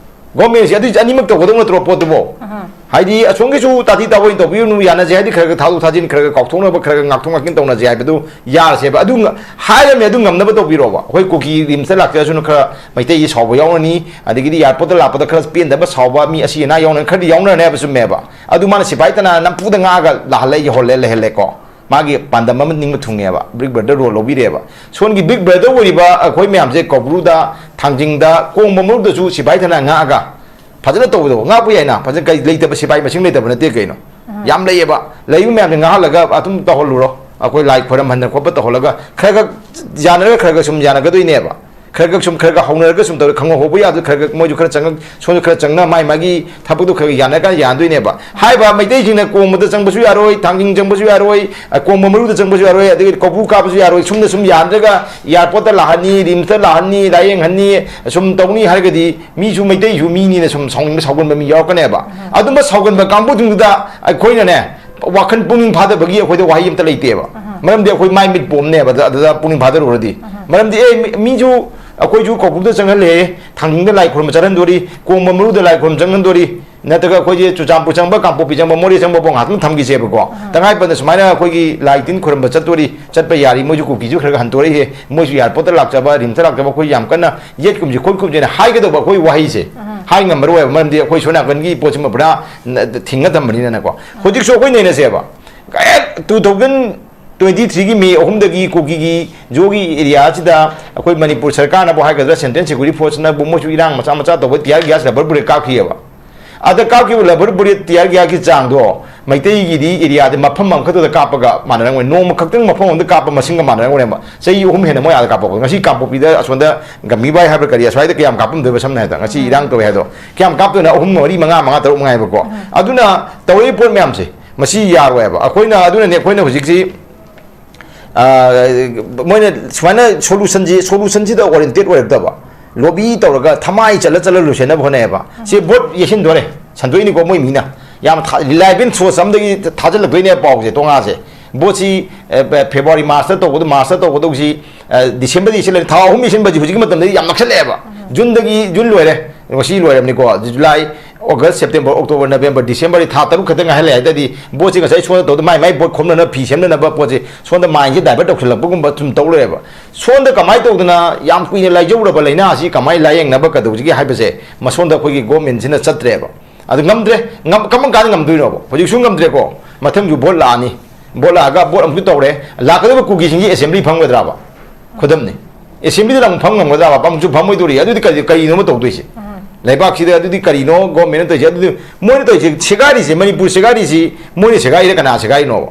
ꯒꯣꯔꯃꯦꯟꯁꯦ ꯑꯗꯨ ꯑꯅꯤꯃꯛ ꯇꯧꯒꯗꯧ ꯅꯠꯇ꯭ꯔꯣ ꯄꯣꯠꯇꯨꯕꯣ? ꯍꯥꯏꯗꯤ ꯑꯁꯣꯝꯒꯤꯁꯨ ꯇꯥꯊꯤ ꯇꯥꯑꯣꯏꯅ ꯇꯧꯕꯤꯔꯨꯅꯨ, ꯌꯥꯅꯁꯦ ꯍꯥꯏꯗꯤ ꯈꯔ ꯈꯔ ꯊꯥꯗꯣꯛ ꯊꯥꯖꯤꯟ, ꯈꯔ ꯈꯔ ꯀꯥꯎꯊꯣꯛꯅꯕ, ꯈꯔ ꯈꯔ ꯉꯥꯛꯊꯣꯛ ꯉꯥꯛꯁꯤꯟ ꯇꯧꯅꯁꯦ ꯍꯥꯏꯕꯗꯨ ꯌꯥꯔꯁꯦꯕ꯫ ꯑꯗꯨ ꯉ-, ꯍꯥꯏꯔꯝꯃꯦ, ꯑꯗꯨ ꯉꯝꯅꯕ ꯇꯧꯕꯤꯔꯣꯕ꯫ ꯑꯩꯈꯣꯏ ꯀꯨꯀꯤ ꯔꯤꯝꯁꯇ ꯂꯥꯛꯆꯔꯁꯅꯨ, ꯈꯔ ꯃꯩꯇꯩꯒꯤ ꯁꯥꯎꯕ ꯌꯥꯎꯔꯅꯤ, ꯑꯗꯒꯤꯗꯤ ꯑꯦꯌꯥꯔꯄꯣꯔꯠꯇ ꯂꯥꯛꯄꯗ ꯈꯔ ꯄꯦꯟꯗꯕ ꯁꯥꯎꯕ ꯃꯤ ꯑꯁꯤ ꯑꯅꯥ ꯌꯥꯎꯅ-, ꯈꯔꯗꯤ ꯌꯥꯎꯅꯔꯅꯤ ꯍꯥꯏꯕ ꯆꯨꯝꯃꯦꯕ꯫ ꯑꯗꯨ ꯃꯥꯅ ꯁꯤꯐꯥꯏ ꯇꯅꯥ ꯅꯝꯐꯨꯗ ꯉꯥꯛꯑꯒ ꯂꯥꯛꯍꯜꯂꯦ, ꯌꯧꯍꯜꯂꯦ, ꯂꯩꯍꯜꯂꯦꯀꯣ꯫ ꯃꯥꯒꯤ ꯄꯥꯟꯗꯝ ꯑꯃ ꯅꯤꯡꯕ ꯊꯨꯡꯉꯦꯕ, ꯕꯤꯛ ꯕ꯭ꯔꯗꯔ ꯔꯣꯜ ꯂꯧꯕꯤꯔꯦꯕ꯫ ꯁꯣꯝꯒꯤ ꯕꯤꯛ ꯕ꯭ꯔꯗꯔ ꯑꯣꯏꯔꯤꯕ ꯑꯩꯈꯣꯏ ꯃꯌꯥꯝꯁꯦ ꯀꯧꯕ꯭ꯔꯨꯗ, ꯊꯥꯡꯖꯤꯡꯗ, ꯀꯣꯡꯕ ꯃꯔꯨꯗꯁꯨ ꯁꯤꯐꯥꯏ ꯊꯅꯥ ꯉꯥꯛꯑꯒ ꯐꯖꯅ ꯇꯧꯕꯗꯣ ꯉꯥꯛꯄ ꯌꯥꯏꯅ, ꯐꯖꯅ ꯀꯩ ꯂꯩꯇꯕ, ꯁꯤꯐꯥꯏ ꯃꯁꯤꯡ ꯂꯩꯇꯕ ꯅꯠꯇꯦ ꯀꯩꯅꯣ꯫ ꯌꯥꯝ ꯂꯩꯌꯦꯕ꯫ ꯂꯩꯕ ꯃꯌꯥꯝꯁꯦ ꯉꯥꯛꯍꯜꯂꯒ ꯑꯗꯨꯝ ꯇꯧꯍꯜꯂꯨꯔꯣ꯫ ꯑꯩꯈꯣꯏ ꯂꯥꯏ ꯈꯣꯏꯔꯝꯍꯟꯗꯅ ꯈꯣꯠꯄ ꯇꯧꯍꯜꯂꯒ ꯈꯔ ꯈꯔ ꯌꯥꯅꯔꯒ ꯈꯔ ꯈꯔ ꯁꯨꯝ ꯌꯥꯅꯒꯗꯣꯏꯅꯦꯕ꯫ ꯈꯔ ꯈꯔ ꯁꯨꯝ ꯈꯔ ꯈꯔ ꯍꯧꯅꯔꯒ ꯁꯨꯝ ꯇꯧꯔꯦ, ꯈꯪꯍꯧ ꯍꯧꯕ ꯌꯥꯗ ꯈꯔ ꯈꯔ ꯃꯣꯏꯁꯨ ꯈꯔ ꯆꯪꯉꯛ-, ꯁꯣꯝꯁꯨ ꯈꯔ ꯆꯪꯅ ꯃꯥꯏ ꯃꯥꯒꯤ ꯊꯕꯛꯇꯣ ꯈꯔ ꯈꯔ ꯌꯥꯅꯔꯀꯥꯟꯗ ꯌꯥꯅꯗꯣꯏꯅꯦꯕ꯫ ꯍꯥꯏꯔꯤꯕ ꯃꯩꯇꯩꯁꯤꯡꯅ ꯀꯣꯡꯕꯗ ꯆꯪꯕꯁꯨ ꯌꯥꯔꯣꯏ, ꯊꯥꯡꯖꯤꯡ ꯆꯪꯕꯁꯨ ꯌꯥꯔꯣꯏ, ꯑ, ꯀꯣꯡꯕ ꯃꯔꯨꯗ ꯆꯪꯕꯁꯨ ꯌꯥꯔꯣꯏ, ꯑꯗꯒꯤ ꯀꯧꯕ꯭ꯔꯨ ꯀꯥꯕꯁꯨ ꯌꯥꯔꯣꯏ, ꯁꯨꯝꯅ ꯁꯨꯝ ꯌꯥꯅꯗ꯭ꯔꯒ ꯑꯦꯌꯥꯔꯄꯣꯔꯠꯇ ꯂꯥꯛꯍꯟꯅꯤ, ꯔꯤꯝꯁꯇ ꯂꯥꯛꯍꯟꯅꯤ, ꯂꯥꯏꯌꯦꯡꯍꯟꯅꯤ, ꯁꯨꯝ ꯇꯧꯅꯤ ꯍꯥꯏꯔꯒꯗꯤ ꯃꯤꯁꯨ ꯃꯩꯇꯩꯁꯨ ꯃꯤꯅꯤꯅ ꯁꯨꯝ ꯁꯥꯎꯅꯤꯡꯕ ꯁꯥꯎꯒꯟꯕ ꯃꯤ ꯌꯥꯎꯔꯛꯀꯅꯦꯕ꯫ ꯑꯗꯨꯝꯕ ꯁꯥꯎꯒꯟꯕ ꯀꯥꯡꯕꯨꯁꯤꯡꯗꯨꯗ ꯑꯩꯈꯣꯏꯅꯅꯦ, ꯋꯥꯈꯜ ꯄꯨꯛꯅꯤꯡ ꯐꯥꯗꯕꯒꯤ ꯑꯩꯈꯣꯏꯗ ꯋꯥꯍꯩ ꯑꯝꯇ ꯂꯩꯇꯦꯕ꯫ ꯃꯔꯝꯗꯤ ꯑꯩꯈꯣꯏ ꯃꯥꯏ ꯃꯤꯠ ꯄꯣꯝꯅꯦꯕ ꯑꯗ-, ꯑꯗꯨꯗ ꯄꯨꯛꯅꯤꯡ ꯐꯥꯗꯔꯨꯔꯗꯤ꯫ ꯃꯔꯝꯗꯤ ꯑꯦ, ꯃꯤ-, ꯃꯤꯁꯨ ꯑꯩꯈꯣꯏꯁꯨ ꯀꯧꯕ꯭ꯔꯨꯗ ꯆꯪꯍꯜꯂꯦ, ꯊꯥꯡꯖꯤꯡꯗ ꯂꯥꯏ ꯈꯨꯔꯨꯝꯕ ꯆꯠꯍꯟꯗꯣꯔꯤ, ꯀꯣꯡꯕ ꯃꯔꯨꯗ ꯂꯥꯏ ꯈꯨꯔꯨꯝꯕ ꯆꯪꯍꯟꯗꯣꯔꯤ, ꯅꯠꯇ꯭ꯔꯒ ꯑꯩꯈꯣꯏꯁꯦ ꯆꯨꯔꯆꯥꯟꯄꯨꯔ ꯆꯪꯕ, ꯀꯥꯡꯄꯣꯛꯄꯤ ꯆꯪꯕ, ꯃꯣꯔꯦ ꯆꯪꯕ ꯐꯥꯎ ꯉꯥꯏꯍꯥꯛꯇꯪ ꯊꯝꯈꯤꯁꯦꯕꯀꯣ꯫ ꯇꯉꯥꯏ ꯐꯗꯅ ꯁꯨꯃꯥꯏꯅ ꯑꯩꯈꯣꯏꯒꯤ ꯂꯥꯏ ꯇꯤꯟ ꯈꯨꯔꯨꯝꯕ ꯆꯠꯇꯣꯔꯤ, ꯆꯠꯄ ꯌꯥꯔꯤ, ꯃꯣꯏꯁꯨ ꯀꯨꯀꯤꯁꯨ ꯈꯔ ꯈꯔ ꯍꯟꯇꯣꯔꯛꯏꯍꯦ, ꯃꯣꯏꯁꯨ ꯑꯦꯌꯥꯔꯄꯣꯔꯠꯇ ꯂꯥꯛꯆꯕ, ꯔꯤꯝꯁꯇ ꯂꯥꯛꯆꯕ, ꯑꯩꯈꯣꯏ ꯌꯥꯝ ꯀꯟꯅ ꯌꯦꯠꯀꯨꯝꯁꯤ ꯈꯣꯠꯀꯨꯝꯁꯤꯅ ꯍꯥꯏꯒꯗꯧꯕ ꯑꯩꯈꯣꯏ ꯋꯥꯍꯩꯁꯦ ꯍꯥꯏ ꯉꯝꯃꯔꯣꯏꯕ꯫ ꯃꯔꯝꯗꯤ ꯑꯩꯈꯣꯏ ꯁꯣꯝ ꯅꯥꯀꯟꯒꯤ ꯄꯣꯠꯁꯤꯃ ꯄꯨꯔꯥ ꯅ-, ꯊꯤꯡꯒ ꯊꯝꯕꯅꯤꯅꯅꯦꯀꯣ꯫ ꯍꯧꯖꯤꯛꯁꯨ ꯑꯩꯈꯣꯏ ꯅꯩꯅꯁꯦꯕ꯫ ꯀꯩ two thousand twenty three ꯒꯤ ꯃꯦ ꯑꯍꯨꯝꯗꯒꯤ ꯀꯨꯀꯤꯒꯤ ꯖꯣꯒꯤ ꯑꯦꯔꯤꯌꯥꯁꯤꯗ ꯑꯩꯈꯣꯏ ꯃꯅꯤꯄꯨꯔ ꯁꯔꯀꯥꯔꯅꯕꯨ ꯍꯥꯏꯒꯗ꯭ꯔꯥ, ꯁꯦꯟꯇ꯭ꯔꯦꯜ ꯁꯦꯀ꯭ꯌꯨꯔꯤꯇꯤ ꯐꯣꯔꯁꯅꯕꯨ ꯃꯣꯏꯁꯨ ꯏꯔꯥꯡ ꯃꯆꯥ ꯃꯆꯥ ꯇꯧꯕ ꯇꯤꯌꯥꯔ ꯒ꯭ꯌꯥꯁ, ꯔꯕꯔ ꯕꯨꯂꯦꯠ ꯀꯥꯞꯈꯤꯑꯕ꯫ ꯑꯗ ꯀꯥꯞꯈꯤꯕ ꯔꯕꯔ ꯕꯨꯂꯦꯠ, ꯇꯤꯌꯥꯔ ꯒ꯭ꯌꯥꯁꯀꯤ ꯆꯥꯡꯗꯣ ꯃꯩꯇꯩꯒꯤꯗꯤ ꯑꯦꯔꯤꯌꯥꯗ ꯃꯐꯝ ꯑꯃꯈꯛꯇꯗ ꯀꯥꯞꯄꯒ ꯃꯥꯟꯅꯔꯝꯒꯅꯤ, ꯅꯣꯡꯃ ꯈꯛꯇꯪ ꯃꯐꯝ ꯑꯃꯗ ꯀꯥꯞꯄ ꯃꯁꯤꯡꯒ ꯃꯥꯟꯅꯔꯝꯒꯅꯦꯕ꯫ ꯆꯍꯤ ꯑꯍꯨꯝ ꯍꯦꯟꯅ ꯃꯣꯏ ꯑꯥꯗ ꯀꯥꯞꯄꯛꯄ꯫ ꯉꯁꯤ ꯀꯥꯡꯄꯣꯛꯄꯤꯗ ꯑꯁꯣꯝꯗ ꯒꯝꯚꯤꯔ ꯕꯥꯏ ꯍꯥꯏꯕ꯭ꯔꯥ ꯀꯔꯤ, ꯑꯁ꯭ꯋꯥꯏꯗ ꯀꯌꯥꯝ ꯀꯥꯞꯄꯝꯗꯣꯏꯕ? ꯁꯝꯅ ꯍꯥꯏꯔꯕꯗ ꯉꯁꯤ ꯏꯔꯥꯡ ꯇꯧꯋꯦ ꯍꯥꯏꯗꯣ ꯀꯌꯥꯝ ꯀꯥꯞꯇꯣꯏꯅꯣ? ꯑꯍꯨꯝ, ꯃꯔꯤ, ꯃꯉꯥ, ꯃꯉꯥ, ꯇꯔꯨꯛ ꯃꯉꯥꯏꯕꯀꯣ꯫ ꯑꯗꯨꯅ ꯇꯧꯔꯛꯏ ꯄꯣꯠ ꯃꯌꯥꯝꯁꯦ ꯃꯁꯤ ꯌꯥꯔꯣꯏꯕ꯫ ꯑꯩꯈꯣꯏꯅ, ꯑꯗꯨꯅꯅꯦ ꯑꯩꯈꯣꯏꯅ ꯍꯧꯖꯤꯛꯁꯤ, ꯑ, ꯃꯣꯏꯅ ꯁꯨꯃꯥꯏꯅ ꯁꯣꯂꯨꯁꯟꯁꯤ, ꯁꯣꯂꯨꯁꯟꯁꯤꯗ ꯑꯣꯔꯤꯌꯦꯟꯇꯦꯠ ꯑꯣꯏꯔꯛꯇꯕ, ꯂꯣꯕꯤ ꯇꯧꯔꯒ ꯊꯃꯥꯏ ꯆꯠꯂ ꯆꯠꯂ ꯂꯣꯏꯁꯤꯟꯅꯕ ꯍꯣꯠꯅꯩꯌꯦꯕ꯫ ꯁꯤ ꯚꯣꯠ ꯌꯩꯁꯤꯟꯗꯣꯔꯦ, ꯁꯟꯗꯣꯛꯏꯅꯤꯀꯣ ꯃꯣꯏ ꯃꯤꯅ꯫ ꯌꯥꯝ ꯊꯥ-, ꯔꯤꯂꯥꯏꯕꯜ ꯁꯣꯔꯁ ꯑꯃꯗꯒꯤ ꯊꯥꯖꯤꯜꯂꯛꯇꯣꯏꯅꯦ ꯄꯥꯎꯁꯦ, ꯇꯣꯉꯥꯁꯦ꯫ ꯚꯣꯠꯁꯤ, ꯑꯦ, ꯐꯦꯕ꯭ꯔꯨꯋꯥꯔꯤ, ꯃꯥꯔꯆꯇ ꯇꯧꯒꯗ-, ꯃꯥꯔꯆꯇ ꯇꯧꯒꯗꯧꯁꯤ, ꯑꯦ, ꯗꯤꯁꯦꯝꯕꯔꯗꯒꯤ ꯁꯤꯜꯂꯅꯤ꯫ ꯊꯥ ꯑꯍꯨꯝꯒꯤ ꯁꯤꯟꯕꯁꯤ ꯍꯧꯖꯤꯛꯀꯤ ꯃꯇꯝꯗꯗꯤ ꯌꯥꯝ ꯅꯛꯁꯜꯂꯛꯑꯦꯕ꯫ ꯖꯨꯟꯗꯒꯤ, ꯖꯨꯟ ꯂꯣꯏꯔꯦ, ꯉꯁꯤ ꯂꯣꯏꯔꯕꯅꯤꯀꯣ, July, August, September, October, November, December, ꯊꯥ ꯇꯔꯨꯛ ꯈꯛꯇ ꯉꯥꯏꯍꯜꯂꯦ ꯍꯥꯏ ꯇꯥꯔꯗꯤ, ꯚꯣꯠꯁꯤ ꯉꯁꯥꯏ ꯁꯣꯝꯗ ꯇꯧꯗ ꯃꯥꯏ ꯃꯥꯏ ꯚꯣꯠ ꯈꯣꯝꯅꯅꯕ, ꯐꯤ ꯁꯦꯝꯅꯅꯕ ꯄꯣꯠꯁꯦ ꯁꯣꯝꯗ ꯃꯥꯏꯟꯁꯦ ꯗꯥꯏꯚꯔꯠ ꯇꯧꯁꯜꯂꯛꯄꯒꯨꯝꯕ ꯁꯨꯝ ꯇꯧ ꯂꯩꯔꯦꯕ꯫ ꯁꯣꯝꯗ ꯀꯃꯥꯏꯅ ꯇꯧꯗꯅ ꯌꯥꯝ ꯀꯨꯏꯅ ꯂꯥꯏꯖꯧꯔꯕ ꯂꯥꯏꯅꯥ ꯑꯁꯤ ꯀꯃꯥꯏꯅ ꯂꯥꯏꯌꯦꯡꯅꯕ ꯀꯩꯗꯧꯁꯤꯒꯦ ꯍꯥꯏꯕꯁꯦ ꯃꯁꯣꯝꯗ ꯑꯩꯈꯣꯏꯒꯤ ꯒꯣꯔꯃꯦꯟꯁꯤꯅ ꯆꯠꯇ꯭ꯔꯦꯕ꯫ ꯑꯗꯨ ꯉꯝꯗ꯭ꯔꯦ꯫ ꯉꯝ-, ꯀꯔꯝ ꯀꯥꯟꯗ ꯉꯝꯗꯣꯏꯅꯣꯕ? ꯍꯧꯖꯤꯛꯁꯨ ꯉꯝꯗ꯭ꯔꯦꯀꯣ꯫ ꯃꯊꯪꯁꯨ ꯚꯣꯠ ꯂꯥꯛꯑꯅꯤ꯫ ꯚꯣꯠ ꯂꯥꯛꯑꯒ ꯚꯣꯠ ꯑꯃꯨꯛꯁꯨ ꯇꯧꯔꯦ꯫ ꯂꯥꯛꯀꯗꯧꯔꯤꯕ ꯀꯨꯀꯤꯁꯤꯡꯁꯤ ꯑꯦꯁꯦꯝꯕ꯭ꯂꯤ ꯐꯝꯒꯗ꯭ꯔꯕ? ꯈꯨꯗꯝꯅꯤ꯫ ꯑꯦꯁꯦꯝꯕ꯭ꯂꯤꯗ ꯑꯃꯨꯛ ꯐꯝ ꯉꯝꯒꯗ꯭ꯔꯕ? ꯑꯃꯨꯛꯁꯨ ꯐꯝꯃꯣꯏꯗꯧꯔꯤ꯫ ꯑꯗꯨꯗꯤ ꯀꯔꯤ, ꯀꯔꯤꯅꯣꯕ ꯇꯧꯗꯣꯏꯁꯦ? ꯂꯩꯕꯥꯛꯁꯤꯗ ꯑꯗꯨꯗꯤ ꯀꯔꯤꯅꯣ ꯒꯣꯔꯃꯦꯟꯅ ꯇꯧꯔꯤꯁꯦ? ꯑꯗꯨꯗꯤ ꯃꯣꯏꯅ ꯇꯧꯔꯤꯁꯦ, ꯁꯦꯒꯥꯏꯔꯤꯁꯦ, ꯃꯅꯤꯄꯨꯔ ꯁꯦꯒꯥꯏꯔꯤꯁꯤ ꯃꯣꯏꯅ ꯁꯦꯒꯥꯏꯔꯤꯔ ꯀꯅꯥ ꯁꯦꯒꯥꯏꯔꯤꯅꯣꯕ?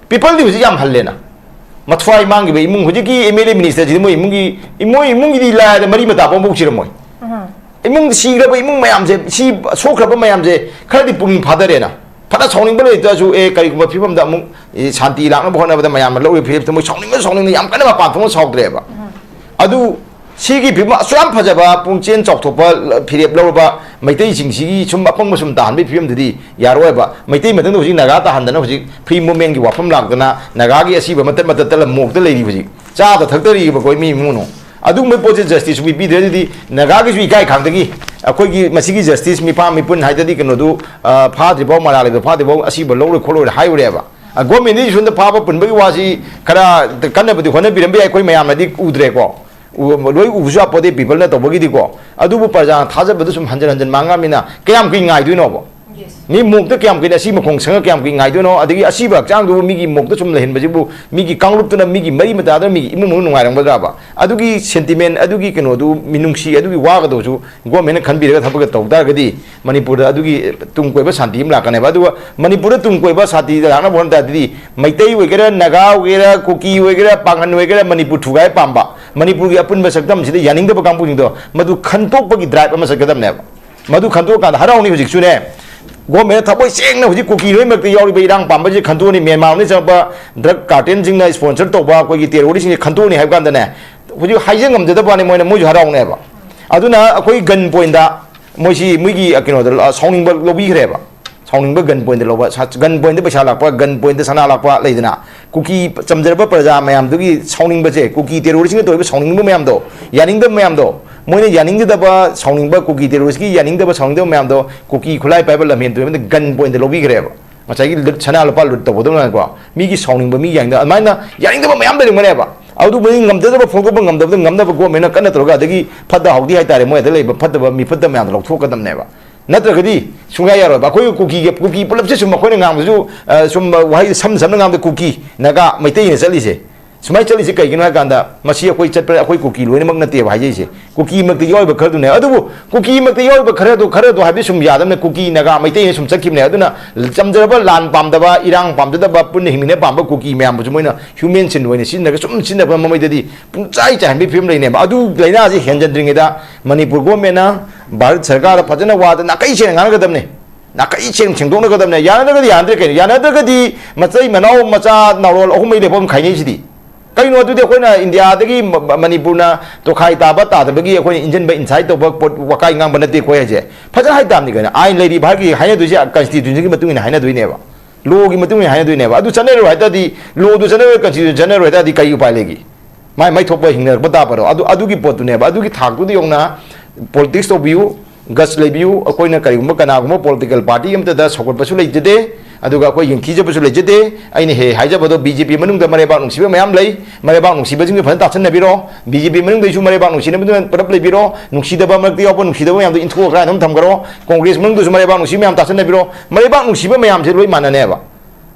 ꯄꯤꯄꯜꯗꯤ ꯍꯧꯖꯤꯛ ꯌꯥꯝ ꯍꯜꯂꯦꯅ꯫ ꯃꯊ꯭ꯋꯥꯏ ꯃꯥꯡꯈꯤꯕ ꯏꯃꯨꯡ, ꯍꯧꯖꯤꯛꯀꯤ ꯑꯦꯝ ꯑꯦꯜ ꯑꯦ ꯃꯤꯅꯤꯁꯇꯔꯁꯤꯗꯤ ꯃꯣꯏ ꯏꯃꯨꯡꯒꯤ, ꯃꯣꯏ ꯏꯃꯨꯡꯒꯤꯗꯤ ꯂꯥꯏꯔꯗ ꯃꯔꯤ ꯃꯇꯥ ꯄꯣꯛꯄ ꯁꯤꯔꯝꯃꯣꯏ꯫ ꯏꯃꯨꯡ ꯁꯤꯈ꯭ꯔꯕ ꯏꯃꯨꯡ ꯃꯌꯥꯝꯁꯦ, ꯁꯤ ꯁꯣꯛꯈ꯭ꯔꯕ ꯃꯌꯥꯝꯁꯦ ꯈꯔꯗꯤ ꯄꯨꯛꯅꯤꯡ ꯐꯥꯗꯔꯦꯅ꯫ ꯐꯅ ꯁꯥꯎꯅꯤꯡꯕ ꯂꯩꯇ꯭ꯔꯁꯨ, ꯑꯦ, ꯀꯔꯤꯒꯨꯝꯕ ꯐꯤꯕꯝꯗ ꯑꯃꯨꯛ, ꯑꯦ, ꯁꯥꯟꯇꯤ ꯂꯥꯛꯅꯕ ꯍꯣꯠꯅꯕꯗ ꯃꯌꯥꯝꯅ ꯂꯧꯔꯤꯕ ꯐꯤꯔꯦꯞꯇ ꯃꯣꯏ ꯁꯥꯎꯅꯤꯡꯅ ꯁꯥꯎꯅꯤꯡꯅ ꯌꯥꯝ ꯀꯟꯅ ꯃꯄꯥꯟ ꯊꯣꯛꯅ ꯁꯥꯎꯗ꯭ꯔꯦꯕ꯫ ꯑꯗꯨ ꯁꯤꯒꯤ ꯐꯤꯕꯝ ꯑꯁꯨꯛ ꯌꯥꯝ ꯐꯖꯕ ꯄꯨꯡꯆꯦꯟ ꯆꯥꯎꯊꯣꯛꯄ ꯐꯤꯔꯦꯞ ꯂꯧꯔꯕ ꯃꯩꯇꯩꯁꯤꯡꯁꯤꯒꯤ ꯁꯨꯝ ꯑꯄꯪꯕ ꯁꯨꯝ ꯇꯥꯍꯟꯕꯒꯤ ꯐꯤꯕꯝꯗꯨꯗꯤ ꯌꯥꯔꯣꯏꯕ꯫ ꯃꯩꯇꯩ ꯃꯊꯪꯗ ꯍꯧꯖꯤꯛ ꯅꯥꯒꯥ ꯇꯥꯍꯟꯗꯅ ꯍꯧꯖꯤꯛ ꯐ꯭ꯔꯤ ꯃꯨꯞꯃꯦꯟꯒꯤ ꯋꯥꯐꯝ ꯂꯥꯛꯇꯅ ꯅꯥꯒꯥꯒꯤ ꯑꯁꯤꯕ ꯃꯇꯠ ꯃꯇꯠ ꯇꯠꯂ ꯃꯣꯛꯇ ꯂꯩꯔꯤ ꯍꯧꯖꯤꯛ꯫ ꯆꯥꯗ ꯊꯛꯇꯔꯤꯕ ꯑꯩꯈꯣꯏ ꯃꯤ ꯏꯃꯨꯡ ꯃꯅꯨꯡ꯫ ꯑꯗꯨꯒꯨꯝꯕ ꯄꯣꯠꯁꯦ ꯖꯁꯇꯤꯁ ꯁꯨꯡꯄꯤ ꯄꯤꯗ꯭ꯔꯦ꯫ ꯑꯗꯨꯗꯤ ꯅꯥꯒꯥꯒꯤꯁꯨ ꯏꯀꯥꯏ ꯈꯪꯗꯒꯤ ꯑꯩꯈꯣꯏꯒꯤ ꯃꯁꯤꯒꯤ ꯖꯁꯇꯤꯁ ꯃꯤꯄꯥ ꯃꯤꯄꯨꯟ ꯍꯥꯏꯗꯗꯤ ꯀꯩꯅꯣꯗꯨ, ꯑ, ꯐꯥꯗ꯭ꯔꯤꯐꯥꯎ, ꯃꯔꯥꯜ ꯂꯩꯕ ꯐꯥꯗ꯭ꯔꯤꯐꯥꯎ ꯑꯁꯤꯕ ꯂꯧꯔꯣꯏ ꯈꯣꯠꯂꯣꯏ ꯍꯥꯏꯔꯨꯔꯦꯕ꯫ ꯑ, ꯒꯣꯔꯃꯦꯟꯗꯒꯤ ꯁꯣꯝꯗ ꯐꯥꯕ ꯄꯨꯟꯕꯒꯤ ꯋꯥꯁꯤ ꯈꯔ ꯀꯟꯅꯕꯨꯗꯤ ꯍꯣꯠꯅꯕꯤꯔꯝꯕ ꯌꯥꯏ, ꯑꯩꯈꯣꯏ ꯃꯌꯥꯝꯅꯗꯤ ꯎꯗ꯭ꯔꯦꯀꯣ꯫ ꯎ-, ꯂꯣꯏ ꯎꯕꯁꯨ ꯌꯥꯄꯣꯠꯇꯦ ꯄꯤꯄꯜꯅ ꯇꯧꯕꯒꯤꯗꯤꯀꯣ꯫ ꯑꯗꯨꯕꯨ ꯄ꯭ꯔꯖꯥꯅ ꯊꯥꯖꯕꯗꯨ ꯁꯨꯝ ꯍꯟꯖꯤꯟ ꯍꯟꯖꯤꯟ ꯃꯥꯡꯉꯃꯤꯅ ꯀꯌꯥꯝ ꯀꯨꯏ ꯉꯥꯏꯗꯣꯏꯅꯣꯕ? ꯃꯤ ꯃꯣꯛꯇ ꯀꯌꯥꯝ ꯀꯨꯏꯅ ꯑꯁꯤ ꯃꯈꯣꯡ ꯁꯪꯉ ꯀꯌꯥꯝ ꯀꯨꯏ ꯉꯥꯏꯗꯣꯏꯅꯣ? ꯑꯗꯒꯤ ꯑꯁꯤꯕ ꯍꯛꯆꯥꯡꯗꯨꯕꯨ ꯃꯤꯒꯤ ꯃꯣꯛꯇ ꯁꯨꯝ ꯂꯩꯍꯟꯕꯁꯤꯕꯨ ꯃꯤꯒꯤ ꯀꯥꯡꯂꯨꯞꯇꯨꯅ ꯃꯤꯒꯤ ꯃꯔꯤ ꯃꯇꯥꯗꯨꯅ ꯃꯤꯒꯤ ꯏꯃꯨꯡ ꯃꯅꯨꯡ ꯅꯨꯡꯉꯥꯏꯔꯝꯒꯗ꯭ꯔꯕ? ꯑꯗꯨꯒꯤ ꯁꯦꯟꯇꯤꯃꯦꯟ, ꯑꯗꯨꯒꯤ ꯀꯩꯅꯣꯗꯨ, ꯃꯤꯅꯨꯡꯁꯤ, ꯑꯗꯨꯒꯤ ꯋꯥꯒꯗꯧꯁꯨ ꯒꯣꯔꯃꯦꯟꯅ ꯈꯟꯕꯤꯔꯒ ꯊꯕꯛꯀ ꯇꯧ ꯇꯥꯔꯒꯗꯤ ꯃꯅꯤꯄꯨꯔꯗ ꯑꯗꯨꯒꯤ ꯇꯨꯡ ꯀꯣꯏꯕ ꯁꯥꯟꯇꯤ ꯑꯃ ꯂꯥꯛꯀꯅꯦꯕ꯫ ꯑꯗꯨꯒ ꯃꯅꯤꯄꯨꯔꯗ ꯇꯨꯡ ꯀꯣꯏꯕ ꯁꯥꯟꯇꯤ ꯂꯥꯛꯅꯕ ꯍꯣꯠꯅ ꯇꯥꯔꯗꯤ ꯃꯩꯇꯩ ꯑꯣꯏꯒꯦꯔꯥ, ꯅꯥꯒꯥ ꯑꯣꯏꯒꯦꯔꯥ, ꯀꯨꯀꯤ ꯑꯣꯏꯒꯦꯔꯥ, ꯄꯥꯡꯒꯟ ꯑꯣꯏꯒꯦꯔꯥ, ꯃꯅꯤꯄꯨꯔ ꯊꯨꯒꯥꯏ ꯄꯥꯝꯕ, ꯃꯅꯤꯄꯨꯔꯒꯤ ꯑꯄꯨꯟꯕ ꯁꯛꯇꯝꯁꯤꯗ ꯌꯥꯅꯤꯡꯗꯕ ꯀꯥꯡꯕꯨꯁꯤꯡꯗꯣ ꯃꯗꯨ ꯈꯟꯇꯣꯛꯄꯒꯤ ꯗ꯭ꯔꯥꯏꯕ ꯑꯃ ꯆꯠꯀꯗꯕꯅꯦꯕ꯫ ꯃꯗꯨ ꯈꯟꯇꯣꯛꯑꯀꯥꯟꯗ ꯍꯔꯥꯎꯅꯤ꯫ ꯍꯧꯖꯤꯛꯁꯨꯅꯦ, ꯒꯣꯔꯃꯦꯟꯅ ꯊꯃꯣꯏ ꯁꯦꯡꯅ ꯍꯧꯖꯤꯛ ꯀꯨꯀꯤ ꯂꯣꯏꯅꯃꯛꯇ ꯌꯥꯎꯔꯤꯕ ꯏꯔꯥꯡ ꯄꯥꯝꯕꯁꯤ ꯈꯟꯇꯣꯛꯑꯅꯤ, ꯃ꯭ꯌꯥꯟꯃꯥꯔꯗꯒꯤ ꯆꯪꯉꯛꯄ ꯗ꯭ꯔꯒ ꯀꯥꯔꯇꯦꯜꯁꯤꯡꯅ ꯁ꯭ꯄꯣꯟꯁꯔ ꯇꯧꯕ ꯑꯩꯈꯣꯏꯒꯤ ꯇꯦꯔꯣꯔꯤꯁꯁꯤꯡꯁꯦ ꯈꯟꯇꯣꯛꯑꯅꯤ ꯍꯥꯏꯕ ꯀꯥꯟꯗꯅꯦ, ꯍꯧꯖꯤꯛ ꯍꯥꯏꯖ ꯉꯝꯖꯗꯕ ꯋꯥꯅꯤ, ꯃꯣꯏꯅ, ꯃꯣꯏꯁꯨ ꯍꯔꯥꯎꯅꯦꯕ꯫ ꯑꯗꯨꯅ ꯑꯩꯈꯣꯏ ꯒꯟ ꯄꯣꯏꯟꯗ ꯃꯣꯏꯁꯤ ꯃꯣꯏꯒꯤ ꯀꯩꯅꯣꯗ ꯁꯥꯎꯅꯤꯡꯕ ꯂꯧꯕꯤꯈ꯭ꯔꯦꯕ꯫ ꯁꯥꯎꯅꯤꯡꯕ gun point ꯂꯧꯕ, ꯁ-, gun point ꯄꯩꯁꯥ ꯂꯥꯛꯄ, gun point ꯁꯅꯥ ꯂꯥꯛꯄ ꯂꯩꯗꯅ, ꯀꯨꯀꯤ ꯆꯝꯖꯔꯕ ꯄ꯭ꯔꯖꯥ ꯃꯌꯥꯝꯗꯨꯒꯤ ꯁꯥꯎꯅꯤꯡꯕꯁꯦ, ꯀꯨꯀꯤ terrorist ꯇꯧꯔꯤꯕ ꯁꯥꯎꯅꯤꯡꯕ ꯃꯌꯥꯝꯗꯣ, ꯌꯥꯅꯤꯡꯗꯕ ꯃꯌꯥꯝꯗꯣ, ꯃꯣꯏꯅ ꯌꯥꯅꯤꯡꯖꯗꯕ ꯁꯥꯎꯅꯤꯡꯕ, ꯀꯨꯀꯤ terrorist ꯀꯤ ꯌꯥꯅꯤꯡꯗꯕ ꯁꯥꯎꯅꯤꯡꯗꯕ ꯃꯌꯥꯝꯗꯣ ꯀꯨꯀꯤ ꯈꯨꯠꯂꯥꯏ ꯄꯥꯏꯕ ꯂꯝꯍꯦꯟ ꯇꯨꯔꯦꯜꯗ gun point ꯂꯧꯕꯤꯈ꯭ꯔꯦꯕ꯫ ꯉꯁꯥꯏꯒꯤ ꯂꯨꯠ, ꯁꯅꯥ ꯂꯨꯄꯥ ꯂꯨꯠ ꯇꯧꯕꯗꯧꯅꯀꯣ, ꯃꯤꯒꯤ ꯁꯥꯎꯅꯤꯡꯕ, ꯃꯤ ꯌꯥꯅꯤꯡꯗ, ꯑꯗꯨꯃꯥꯏꯅ ꯌꯥꯅꯤꯡꯗꯕ ꯃꯌꯥꯝ ꯂꯩꯔꯝꯒꯅꯦꯕ꯫ ꯑꯗꯨꯕꯨ ꯉꯝꯖꯗꯕ ꯐꯣꯡꯗꯣꯛꯄ ꯉꯝꯗꯕꯗ ꯉꯝꯅꯕ government ꯅ ꯀꯟꯅ ꯇꯧꯔꯒ, ꯑꯗꯒꯤ ꯐꯠꯇ ꯍꯥꯎꯗꯤ ꯍꯥꯏꯇꯥꯔꯦ, ꯃꯣꯏ ꯑꯗ ꯂꯩꯕ ꯐꯠꯇꯕ, ꯃꯤ ꯐꯠꯇ ꯃꯌꯥꯝꯗꯣ ꯂꯧꯊꯣꯛꯀꯗꯕꯅꯦꯕ꯫ ꯅꯠꯇ꯭ꯔꯒꯗꯤ ꯁꯨꯡꯌꯥ ꯌꯥꯔꯣꯏꯕ꯫ ꯑꯩꯈꯣꯏ ꯀꯨꯀꯤꯒꯤ, ꯀꯨꯀꯤ ꯄꯨꯂꯞꯁꯦ ꯁꯨꯝ ꯑꯩꯈꯣꯏꯅ ꯉꯥꯡꯕꯁꯨ, ꯑ, ꯁꯨꯝ ꯋꯥꯍꯩ ꯁꯝꯅ ꯁꯝꯅ ꯉꯥꯡꯕꯗ ꯀꯨꯀꯤ, ꯅꯥꯒꯥ, ꯃꯩꯇꯩꯅ ꯆꯠꯂꯤꯁꯦ꯫ ꯁꯨꯃꯥꯏꯅ ꯆꯠꯂꯤꯁꯦ ꯀꯩꯒꯤꯅꯣ ꯍꯥꯏ ꯀꯥꯟꯗ, ꯃꯁꯤ ꯑꯩꯈꯣꯏ ꯆꯠꯄ, ꯑꯩꯈꯣꯏ ꯀꯨꯀꯤ ꯂꯣꯏꯅꯃꯛ ꯅꯠꯇꯦꯕ ꯍꯥꯏꯖꯩꯁꯦ꯫ ꯀꯨꯀꯤꯃꯛꯇ ꯌꯥꯎꯔꯤꯕ ꯈꯔꯗꯨꯅꯦ꯫ ꯑꯗꯨꯕꯨ ꯀꯨꯀꯤꯃꯛꯇ ꯌꯥꯎꯔꯤꯕ ꯈꯔꯗꯣ, ꯈꯔꯗꯣ ꯍꯥꯏꯕꯗꯤ ꯁꯨꯝ ꯌꯥꯗꯕꯅ ꯀꯨꯀꯤ, ꯅꯥꯒꯥ, ꯃꯩꯇꯩꯅ ꯁꯨꯝ ꯆꯠꯈꯤꯕꯅꯦ꯫ ꯑꯗꯨꯅ ꯆꯝꯖꯔꯕ ꯂꯥꯟ ꯄꯥꯝꯗꯕ, ꯏꯔꯥꯡ ꯄꯥꯝꯖꯗꯕ, ꯄꯨꯟꯅ ꯍꯤꯡꯃꯤꯟꯅ ꯄꯥꯝꯕ ꯀꯨꯀꯤ ꯃꯌꯥꯝꯕꯨꯁꯨ ꯃꯣꯏꯅ human shield ꯑꯣꯏꯅ ꯁꯤꯖꯤꯟꯅꯔꯒ ꯁꯨꯝ ꯁꯤꯖꯤꯟꯅꯕ ꯃꯃꯩꯗꯗꯤ ꯄꯨꯡꯆꯥꯏ ꯆꯥꯏꯍꯟꯕꯒꯤ ꯐꯤꯕꯝ ꯂꯩꯅꯦꯕ꯫ ꯑꯗꯨ ꯂꯥꯏꯅꯥꯁꯤ ꯍꯦꯟꯖꯟꯗ꯭ꯔꯤꯉꯩꯗ ꯃꯅꯤꯄꯨꯔ government ꯅ ꯚꯥꯔꯠ ꯁꯔꯀꯥꯔꯗ ꯐꯖꯅ ꯋꯥꯗ ꯅꯥꯀꯩ ꯁꯦꯡꯅ ꯉꯥꯡꯒꯗꯕꯅꯦ꯫ ꯅꯥꯀꯩ ꯁꯦꯡ ꯁꯦꯡꯗꯣꯛꯅꯒꯗꯕꯅꯦ꯫ ꯌꯥꯅꯗ꯭ꯔꯒꯗꯤ ꯌꯥꯅꯗ꯭ꯔꯦ ꯀꯩꯅꯣ? ꯌꯥꯅꯗ꯭ꯔꯒꯗꯤ ꯃꯆꯩ ꯃꯅꯥꯎ ꯃꯆꯥ ꯅꯥꯎꯔꯣꯜ ꯑꯍꯨꯝ ꯃꯔꯤ ꯂꯦꯞꯐꯝ ꯈꯥꯏꯅꯩꯁꯤꯗꯤ꯫ ꯀꯩꯅꯣ ꯑꯗꯨꯗꯤ ꯑꯩꯈꯣꯏꯅ ꯏꯟꯗꯤꯌꯥꯗꯒꯤ ꯃ-, ꯃ-, ꯃꯅꯤꯄꯨꯔꯅ ꯇꯣꯈꯥꯏ ꯇꯥꯕ ꯇꯥꯗꯕꯒꯤ ꯑꯩꯈꯣꯏꯅ ꯏꯟꯖꯟꯕ, incite ꯇꯧꯕ ꯄꯣꯠ ꯋꯥꯀꯥꯏ ꯉꯥꯡꯕ ꯅꯠꯇꯦ ꯑꯩꯈꯣꯏ ꯍꯥꯏꯁꯦ꯫ ꯐꯖꯅ ꯍꯥꯏ ꯇꯥꯕꯅꯤ ꯀꯩꯅꯣ꯫ ꯑꯥꯏꯟ ꯂꯩꯔꯤ ꯚꯥꯔꯠꯀꯤ ꯍꯥꯏꯅꯗꯣꯏꯁꯦ constitution ꯒꯤ ꯃꯇꯨꯡ ꯏꯟꯅ ꯍꯥꯏꯅꯗꯣꯏꯅꯦꯕ꯫ Law ꯒꯤ ꯃꯇꯨꯡ ꯏꯟꯅ ꯍꯥꯏꯅꯗꯣꯏꯅꯦꯕ꯫ ꯑꯗꯨ ꯆꯠꯅꯔꯣꯏ ꯍꯥꯏ ꯇꯥꯔꯗꯤ, law ꯗꯨ ꯆꯠꯅꯔꯣꯏ, constitution ꯆꯠꯅꯔꯣꯏ ꯍꯥꯏ ꯇꯥꯔꯗꯤ ꯀꯔꯤ ꯎꯄꯥꯏ ꯂꯩꯒꯦ? ꯃꯥꯏ, ꯃꯥꯏ ꯊꯣꯛꯄ ꯍꯤꯡꯅꯔꯛꯄ ꯇꯥꯕꯔꯣ? ꯑꯗꯨ, ꯑꯗꯨꯒꯤ ꯄꯣꯠꯇꯨꯅꯦꯕ꯫ ꯑꯗꯨꯒꯤ ꯊꯥꯛꯇꯨꯗ ꯌꯧꯅ politics ꯇꯧꯕꯤꯌꯨ, guts ꯂꯩꯕꯤꯌꯨ꯫ ꯑꯩꯈꯣꯏꯅ ꯀꯔꯤꯒꯨꯝꯕ ꯀꯅꯥꯒꯨꯝꯕ political party ꯑꯃꯠꯇꯗ ꯁꯧꯒꯠꯄꯁꯨ ꯂꯩꯖꯗꯦ, ꯑꯗꯨꯒ ꯑꯩꯈꯣꯏ ꯌꯦꯡꯊꯤꯖꯕꯁꯨ ꯂꯩꯖꯗꯦ꯫ ꯑꯩꯅ ꯍꯦꯛ ꯍꯦꯛ ꯍꯥꯏꯖꯕꯗꯣ, BJP ꯃꯅꯨꯡꯗ ꯃꯔꯩꯕꯥꯛ ꯅꯨꯡꯁꯤꯕ ꯃꯌꯥꯝ ꯂꯩ꯫ ꯃꯔꯩꯕꯥꯛ ꯅꯨꯡꯁꯤꯕꯁꯤꯡꯗꯨ ꯐꯖꯅ ꯇꯥꯁꯟꯅꯕꯤꯔꯣ꯫ BJP ꯃꯅꯨꯡꯗꯩꯁꯨ ꯃꯔꯩꯕꯥꯛ ꯅꯨꯡꯁꯤꯅꯕꯗꯨꯅ ꯄꯨꯂꯞ ꯂꯩꯕꯤꯔꯣ꯫ ꯅꯨꯡꯁꯤꯗꯕ ꯃꯔꯛꯇ ꯌꯥꯎꯕ ꯅꯨꯡꯁꯤꯗꯕ ꯃꯌꯥꯝꯗꯣ ꯏꯟꯊꯣꯛꯑ ꯀꯗꯥꯏꯗ ꯑꯗꯨꯝ ꯊꯝꯈ꯭ꯔꯣ꯫ Congress ꯃꯅꯨꯡꯗꯁꯨ ꯃꯔꯩꯕꯥꯛ ꯅꯨꯡꯁꯤꯕ ꯃꯌꯥꯝ ꯇꯥꯁꯟꯅꯕꯤꯔꯣ꯫ ꯃꯔꯩꯕꯥꯛ ꯅꯨꯡꯁꯤꯕ ꯃꯌꯥꯝꯁꯦ ꯂꯣꯏ ꯃꯥꯟꯅꯅꯦꯕ꯫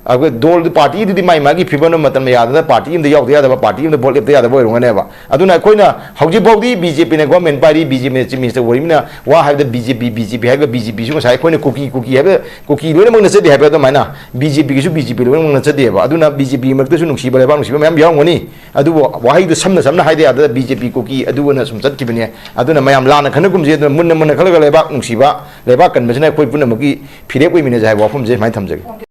ꯑꯩꯈꯣꯏ ꯗꯣꯜꯗꯨ, party ꯗꯨꯗꯤ ꯃꯥꯏ ꯃꯥꯒꯤ ꯐꯤꯕꯝ ꯑꯃ ꯃꯇꯝ ꯌꯥꯗꯅ party ꯑꯃꯗ ꯌꯥꯎꯗ ꯌꯥꯗꯕ, party ꯑꯃꯗ vote ꯂꯦꯞꯇ ꯌꯥꯗꯕ ꯑꯣꯏꯔꯝꯒꯅꯦꯕ꯫ ꯑꯗꯨꯅ ꯑꯩꯈꯣꯏꯅ ꯍꯧꯖꯤꯛ ꯐꯥꯎꯗꯤ BJP ꯅ government ꯄꯥꯏꯔꯤ, BJP ꯅ Chief Minister ꯑꯣꯏꯔꯤꯕꯅꯤꯅ ꯋꯥ ꯍꯥꯏꯕꯗ BJP, BJP ꯍꯥꯏꯔꯒ BJP ꯁꯨ ꯉꯁꯥꯏ ꯑꯩꯈꯣꯏꯅ ꯀꯨꯀꯤ, ꯀꯨꯀꯤ ꯍꯥꯏꯕ ꯀꯨꯀꯤ ꯂꯣꯏꯅꯃꯛ ꯅꯠꯆꯗꯦ ꯍꯥꯏꯕ ꯑꯗꯨꯃꯥꯏꯅ BJP ꯒꯤꯁꯨ BJP ꯂꯣꯏꯅꯃꯛ ꯅꯠꯆꯗꯦꯕ꯫ ꯑꯗꯨꯅ BJP ꯃꯔꯛꯇꯁꯨ ꯅꯨꯡꯁꯤꯕ, ꯂꯩꯕꯥꯛ ꯅꯨꯡꯁꯤꯕ ꯃꯌꯥꯝ ꯌꯥꯎꯔꯝꯒꯅꯤ꯫ ꯑꯗꯨꯕꯨ ꯋꯥꯍꯩꯗꯨ ꯁꯝꯅ ꯁꯝꯅ ꯍꯥꯏꯗ ꯌꯥꯗ BJP ꯀꯨꯀꯤ ꯑꯗꯨ ꯑꯅ ꯁꯨꯝ ꯆꯠꯈꯤꯕꯅꯦ꯫ ꯑꯗꯨꯅ ꯃꯌꯥꯝ ꯂꯥꯟꯅ ꯈꯟꯅꯒꯨꯝꯁꯦ, ꯑꯗꯨꯅ ꯃꯨꯟꯅ ꯃꯨꯟꯅ ꯈꯜꯂꯒ ꯂꯩꯕꯥꯛ ꯅꯨꯡꯁꯤꯕ, ꯂꯩꯕꯥꯛ ꯀꯟꯕꯁꯤꯅ ꯑꯩꯈꯣꯏ ꯄꯨꯝꯅꯃꯛꯀꯤ ꯐꯤꯔꯦꯞ ꯑꯣꯏꯃꯤꯟꯅꯁꯦ ꯍꯥꯏꯕ ꯋꯥꯐꯝꯁꯦ ꯁꯨꯃꯥꯏꯅ ꯊꯝꯖꯒꯦ꯫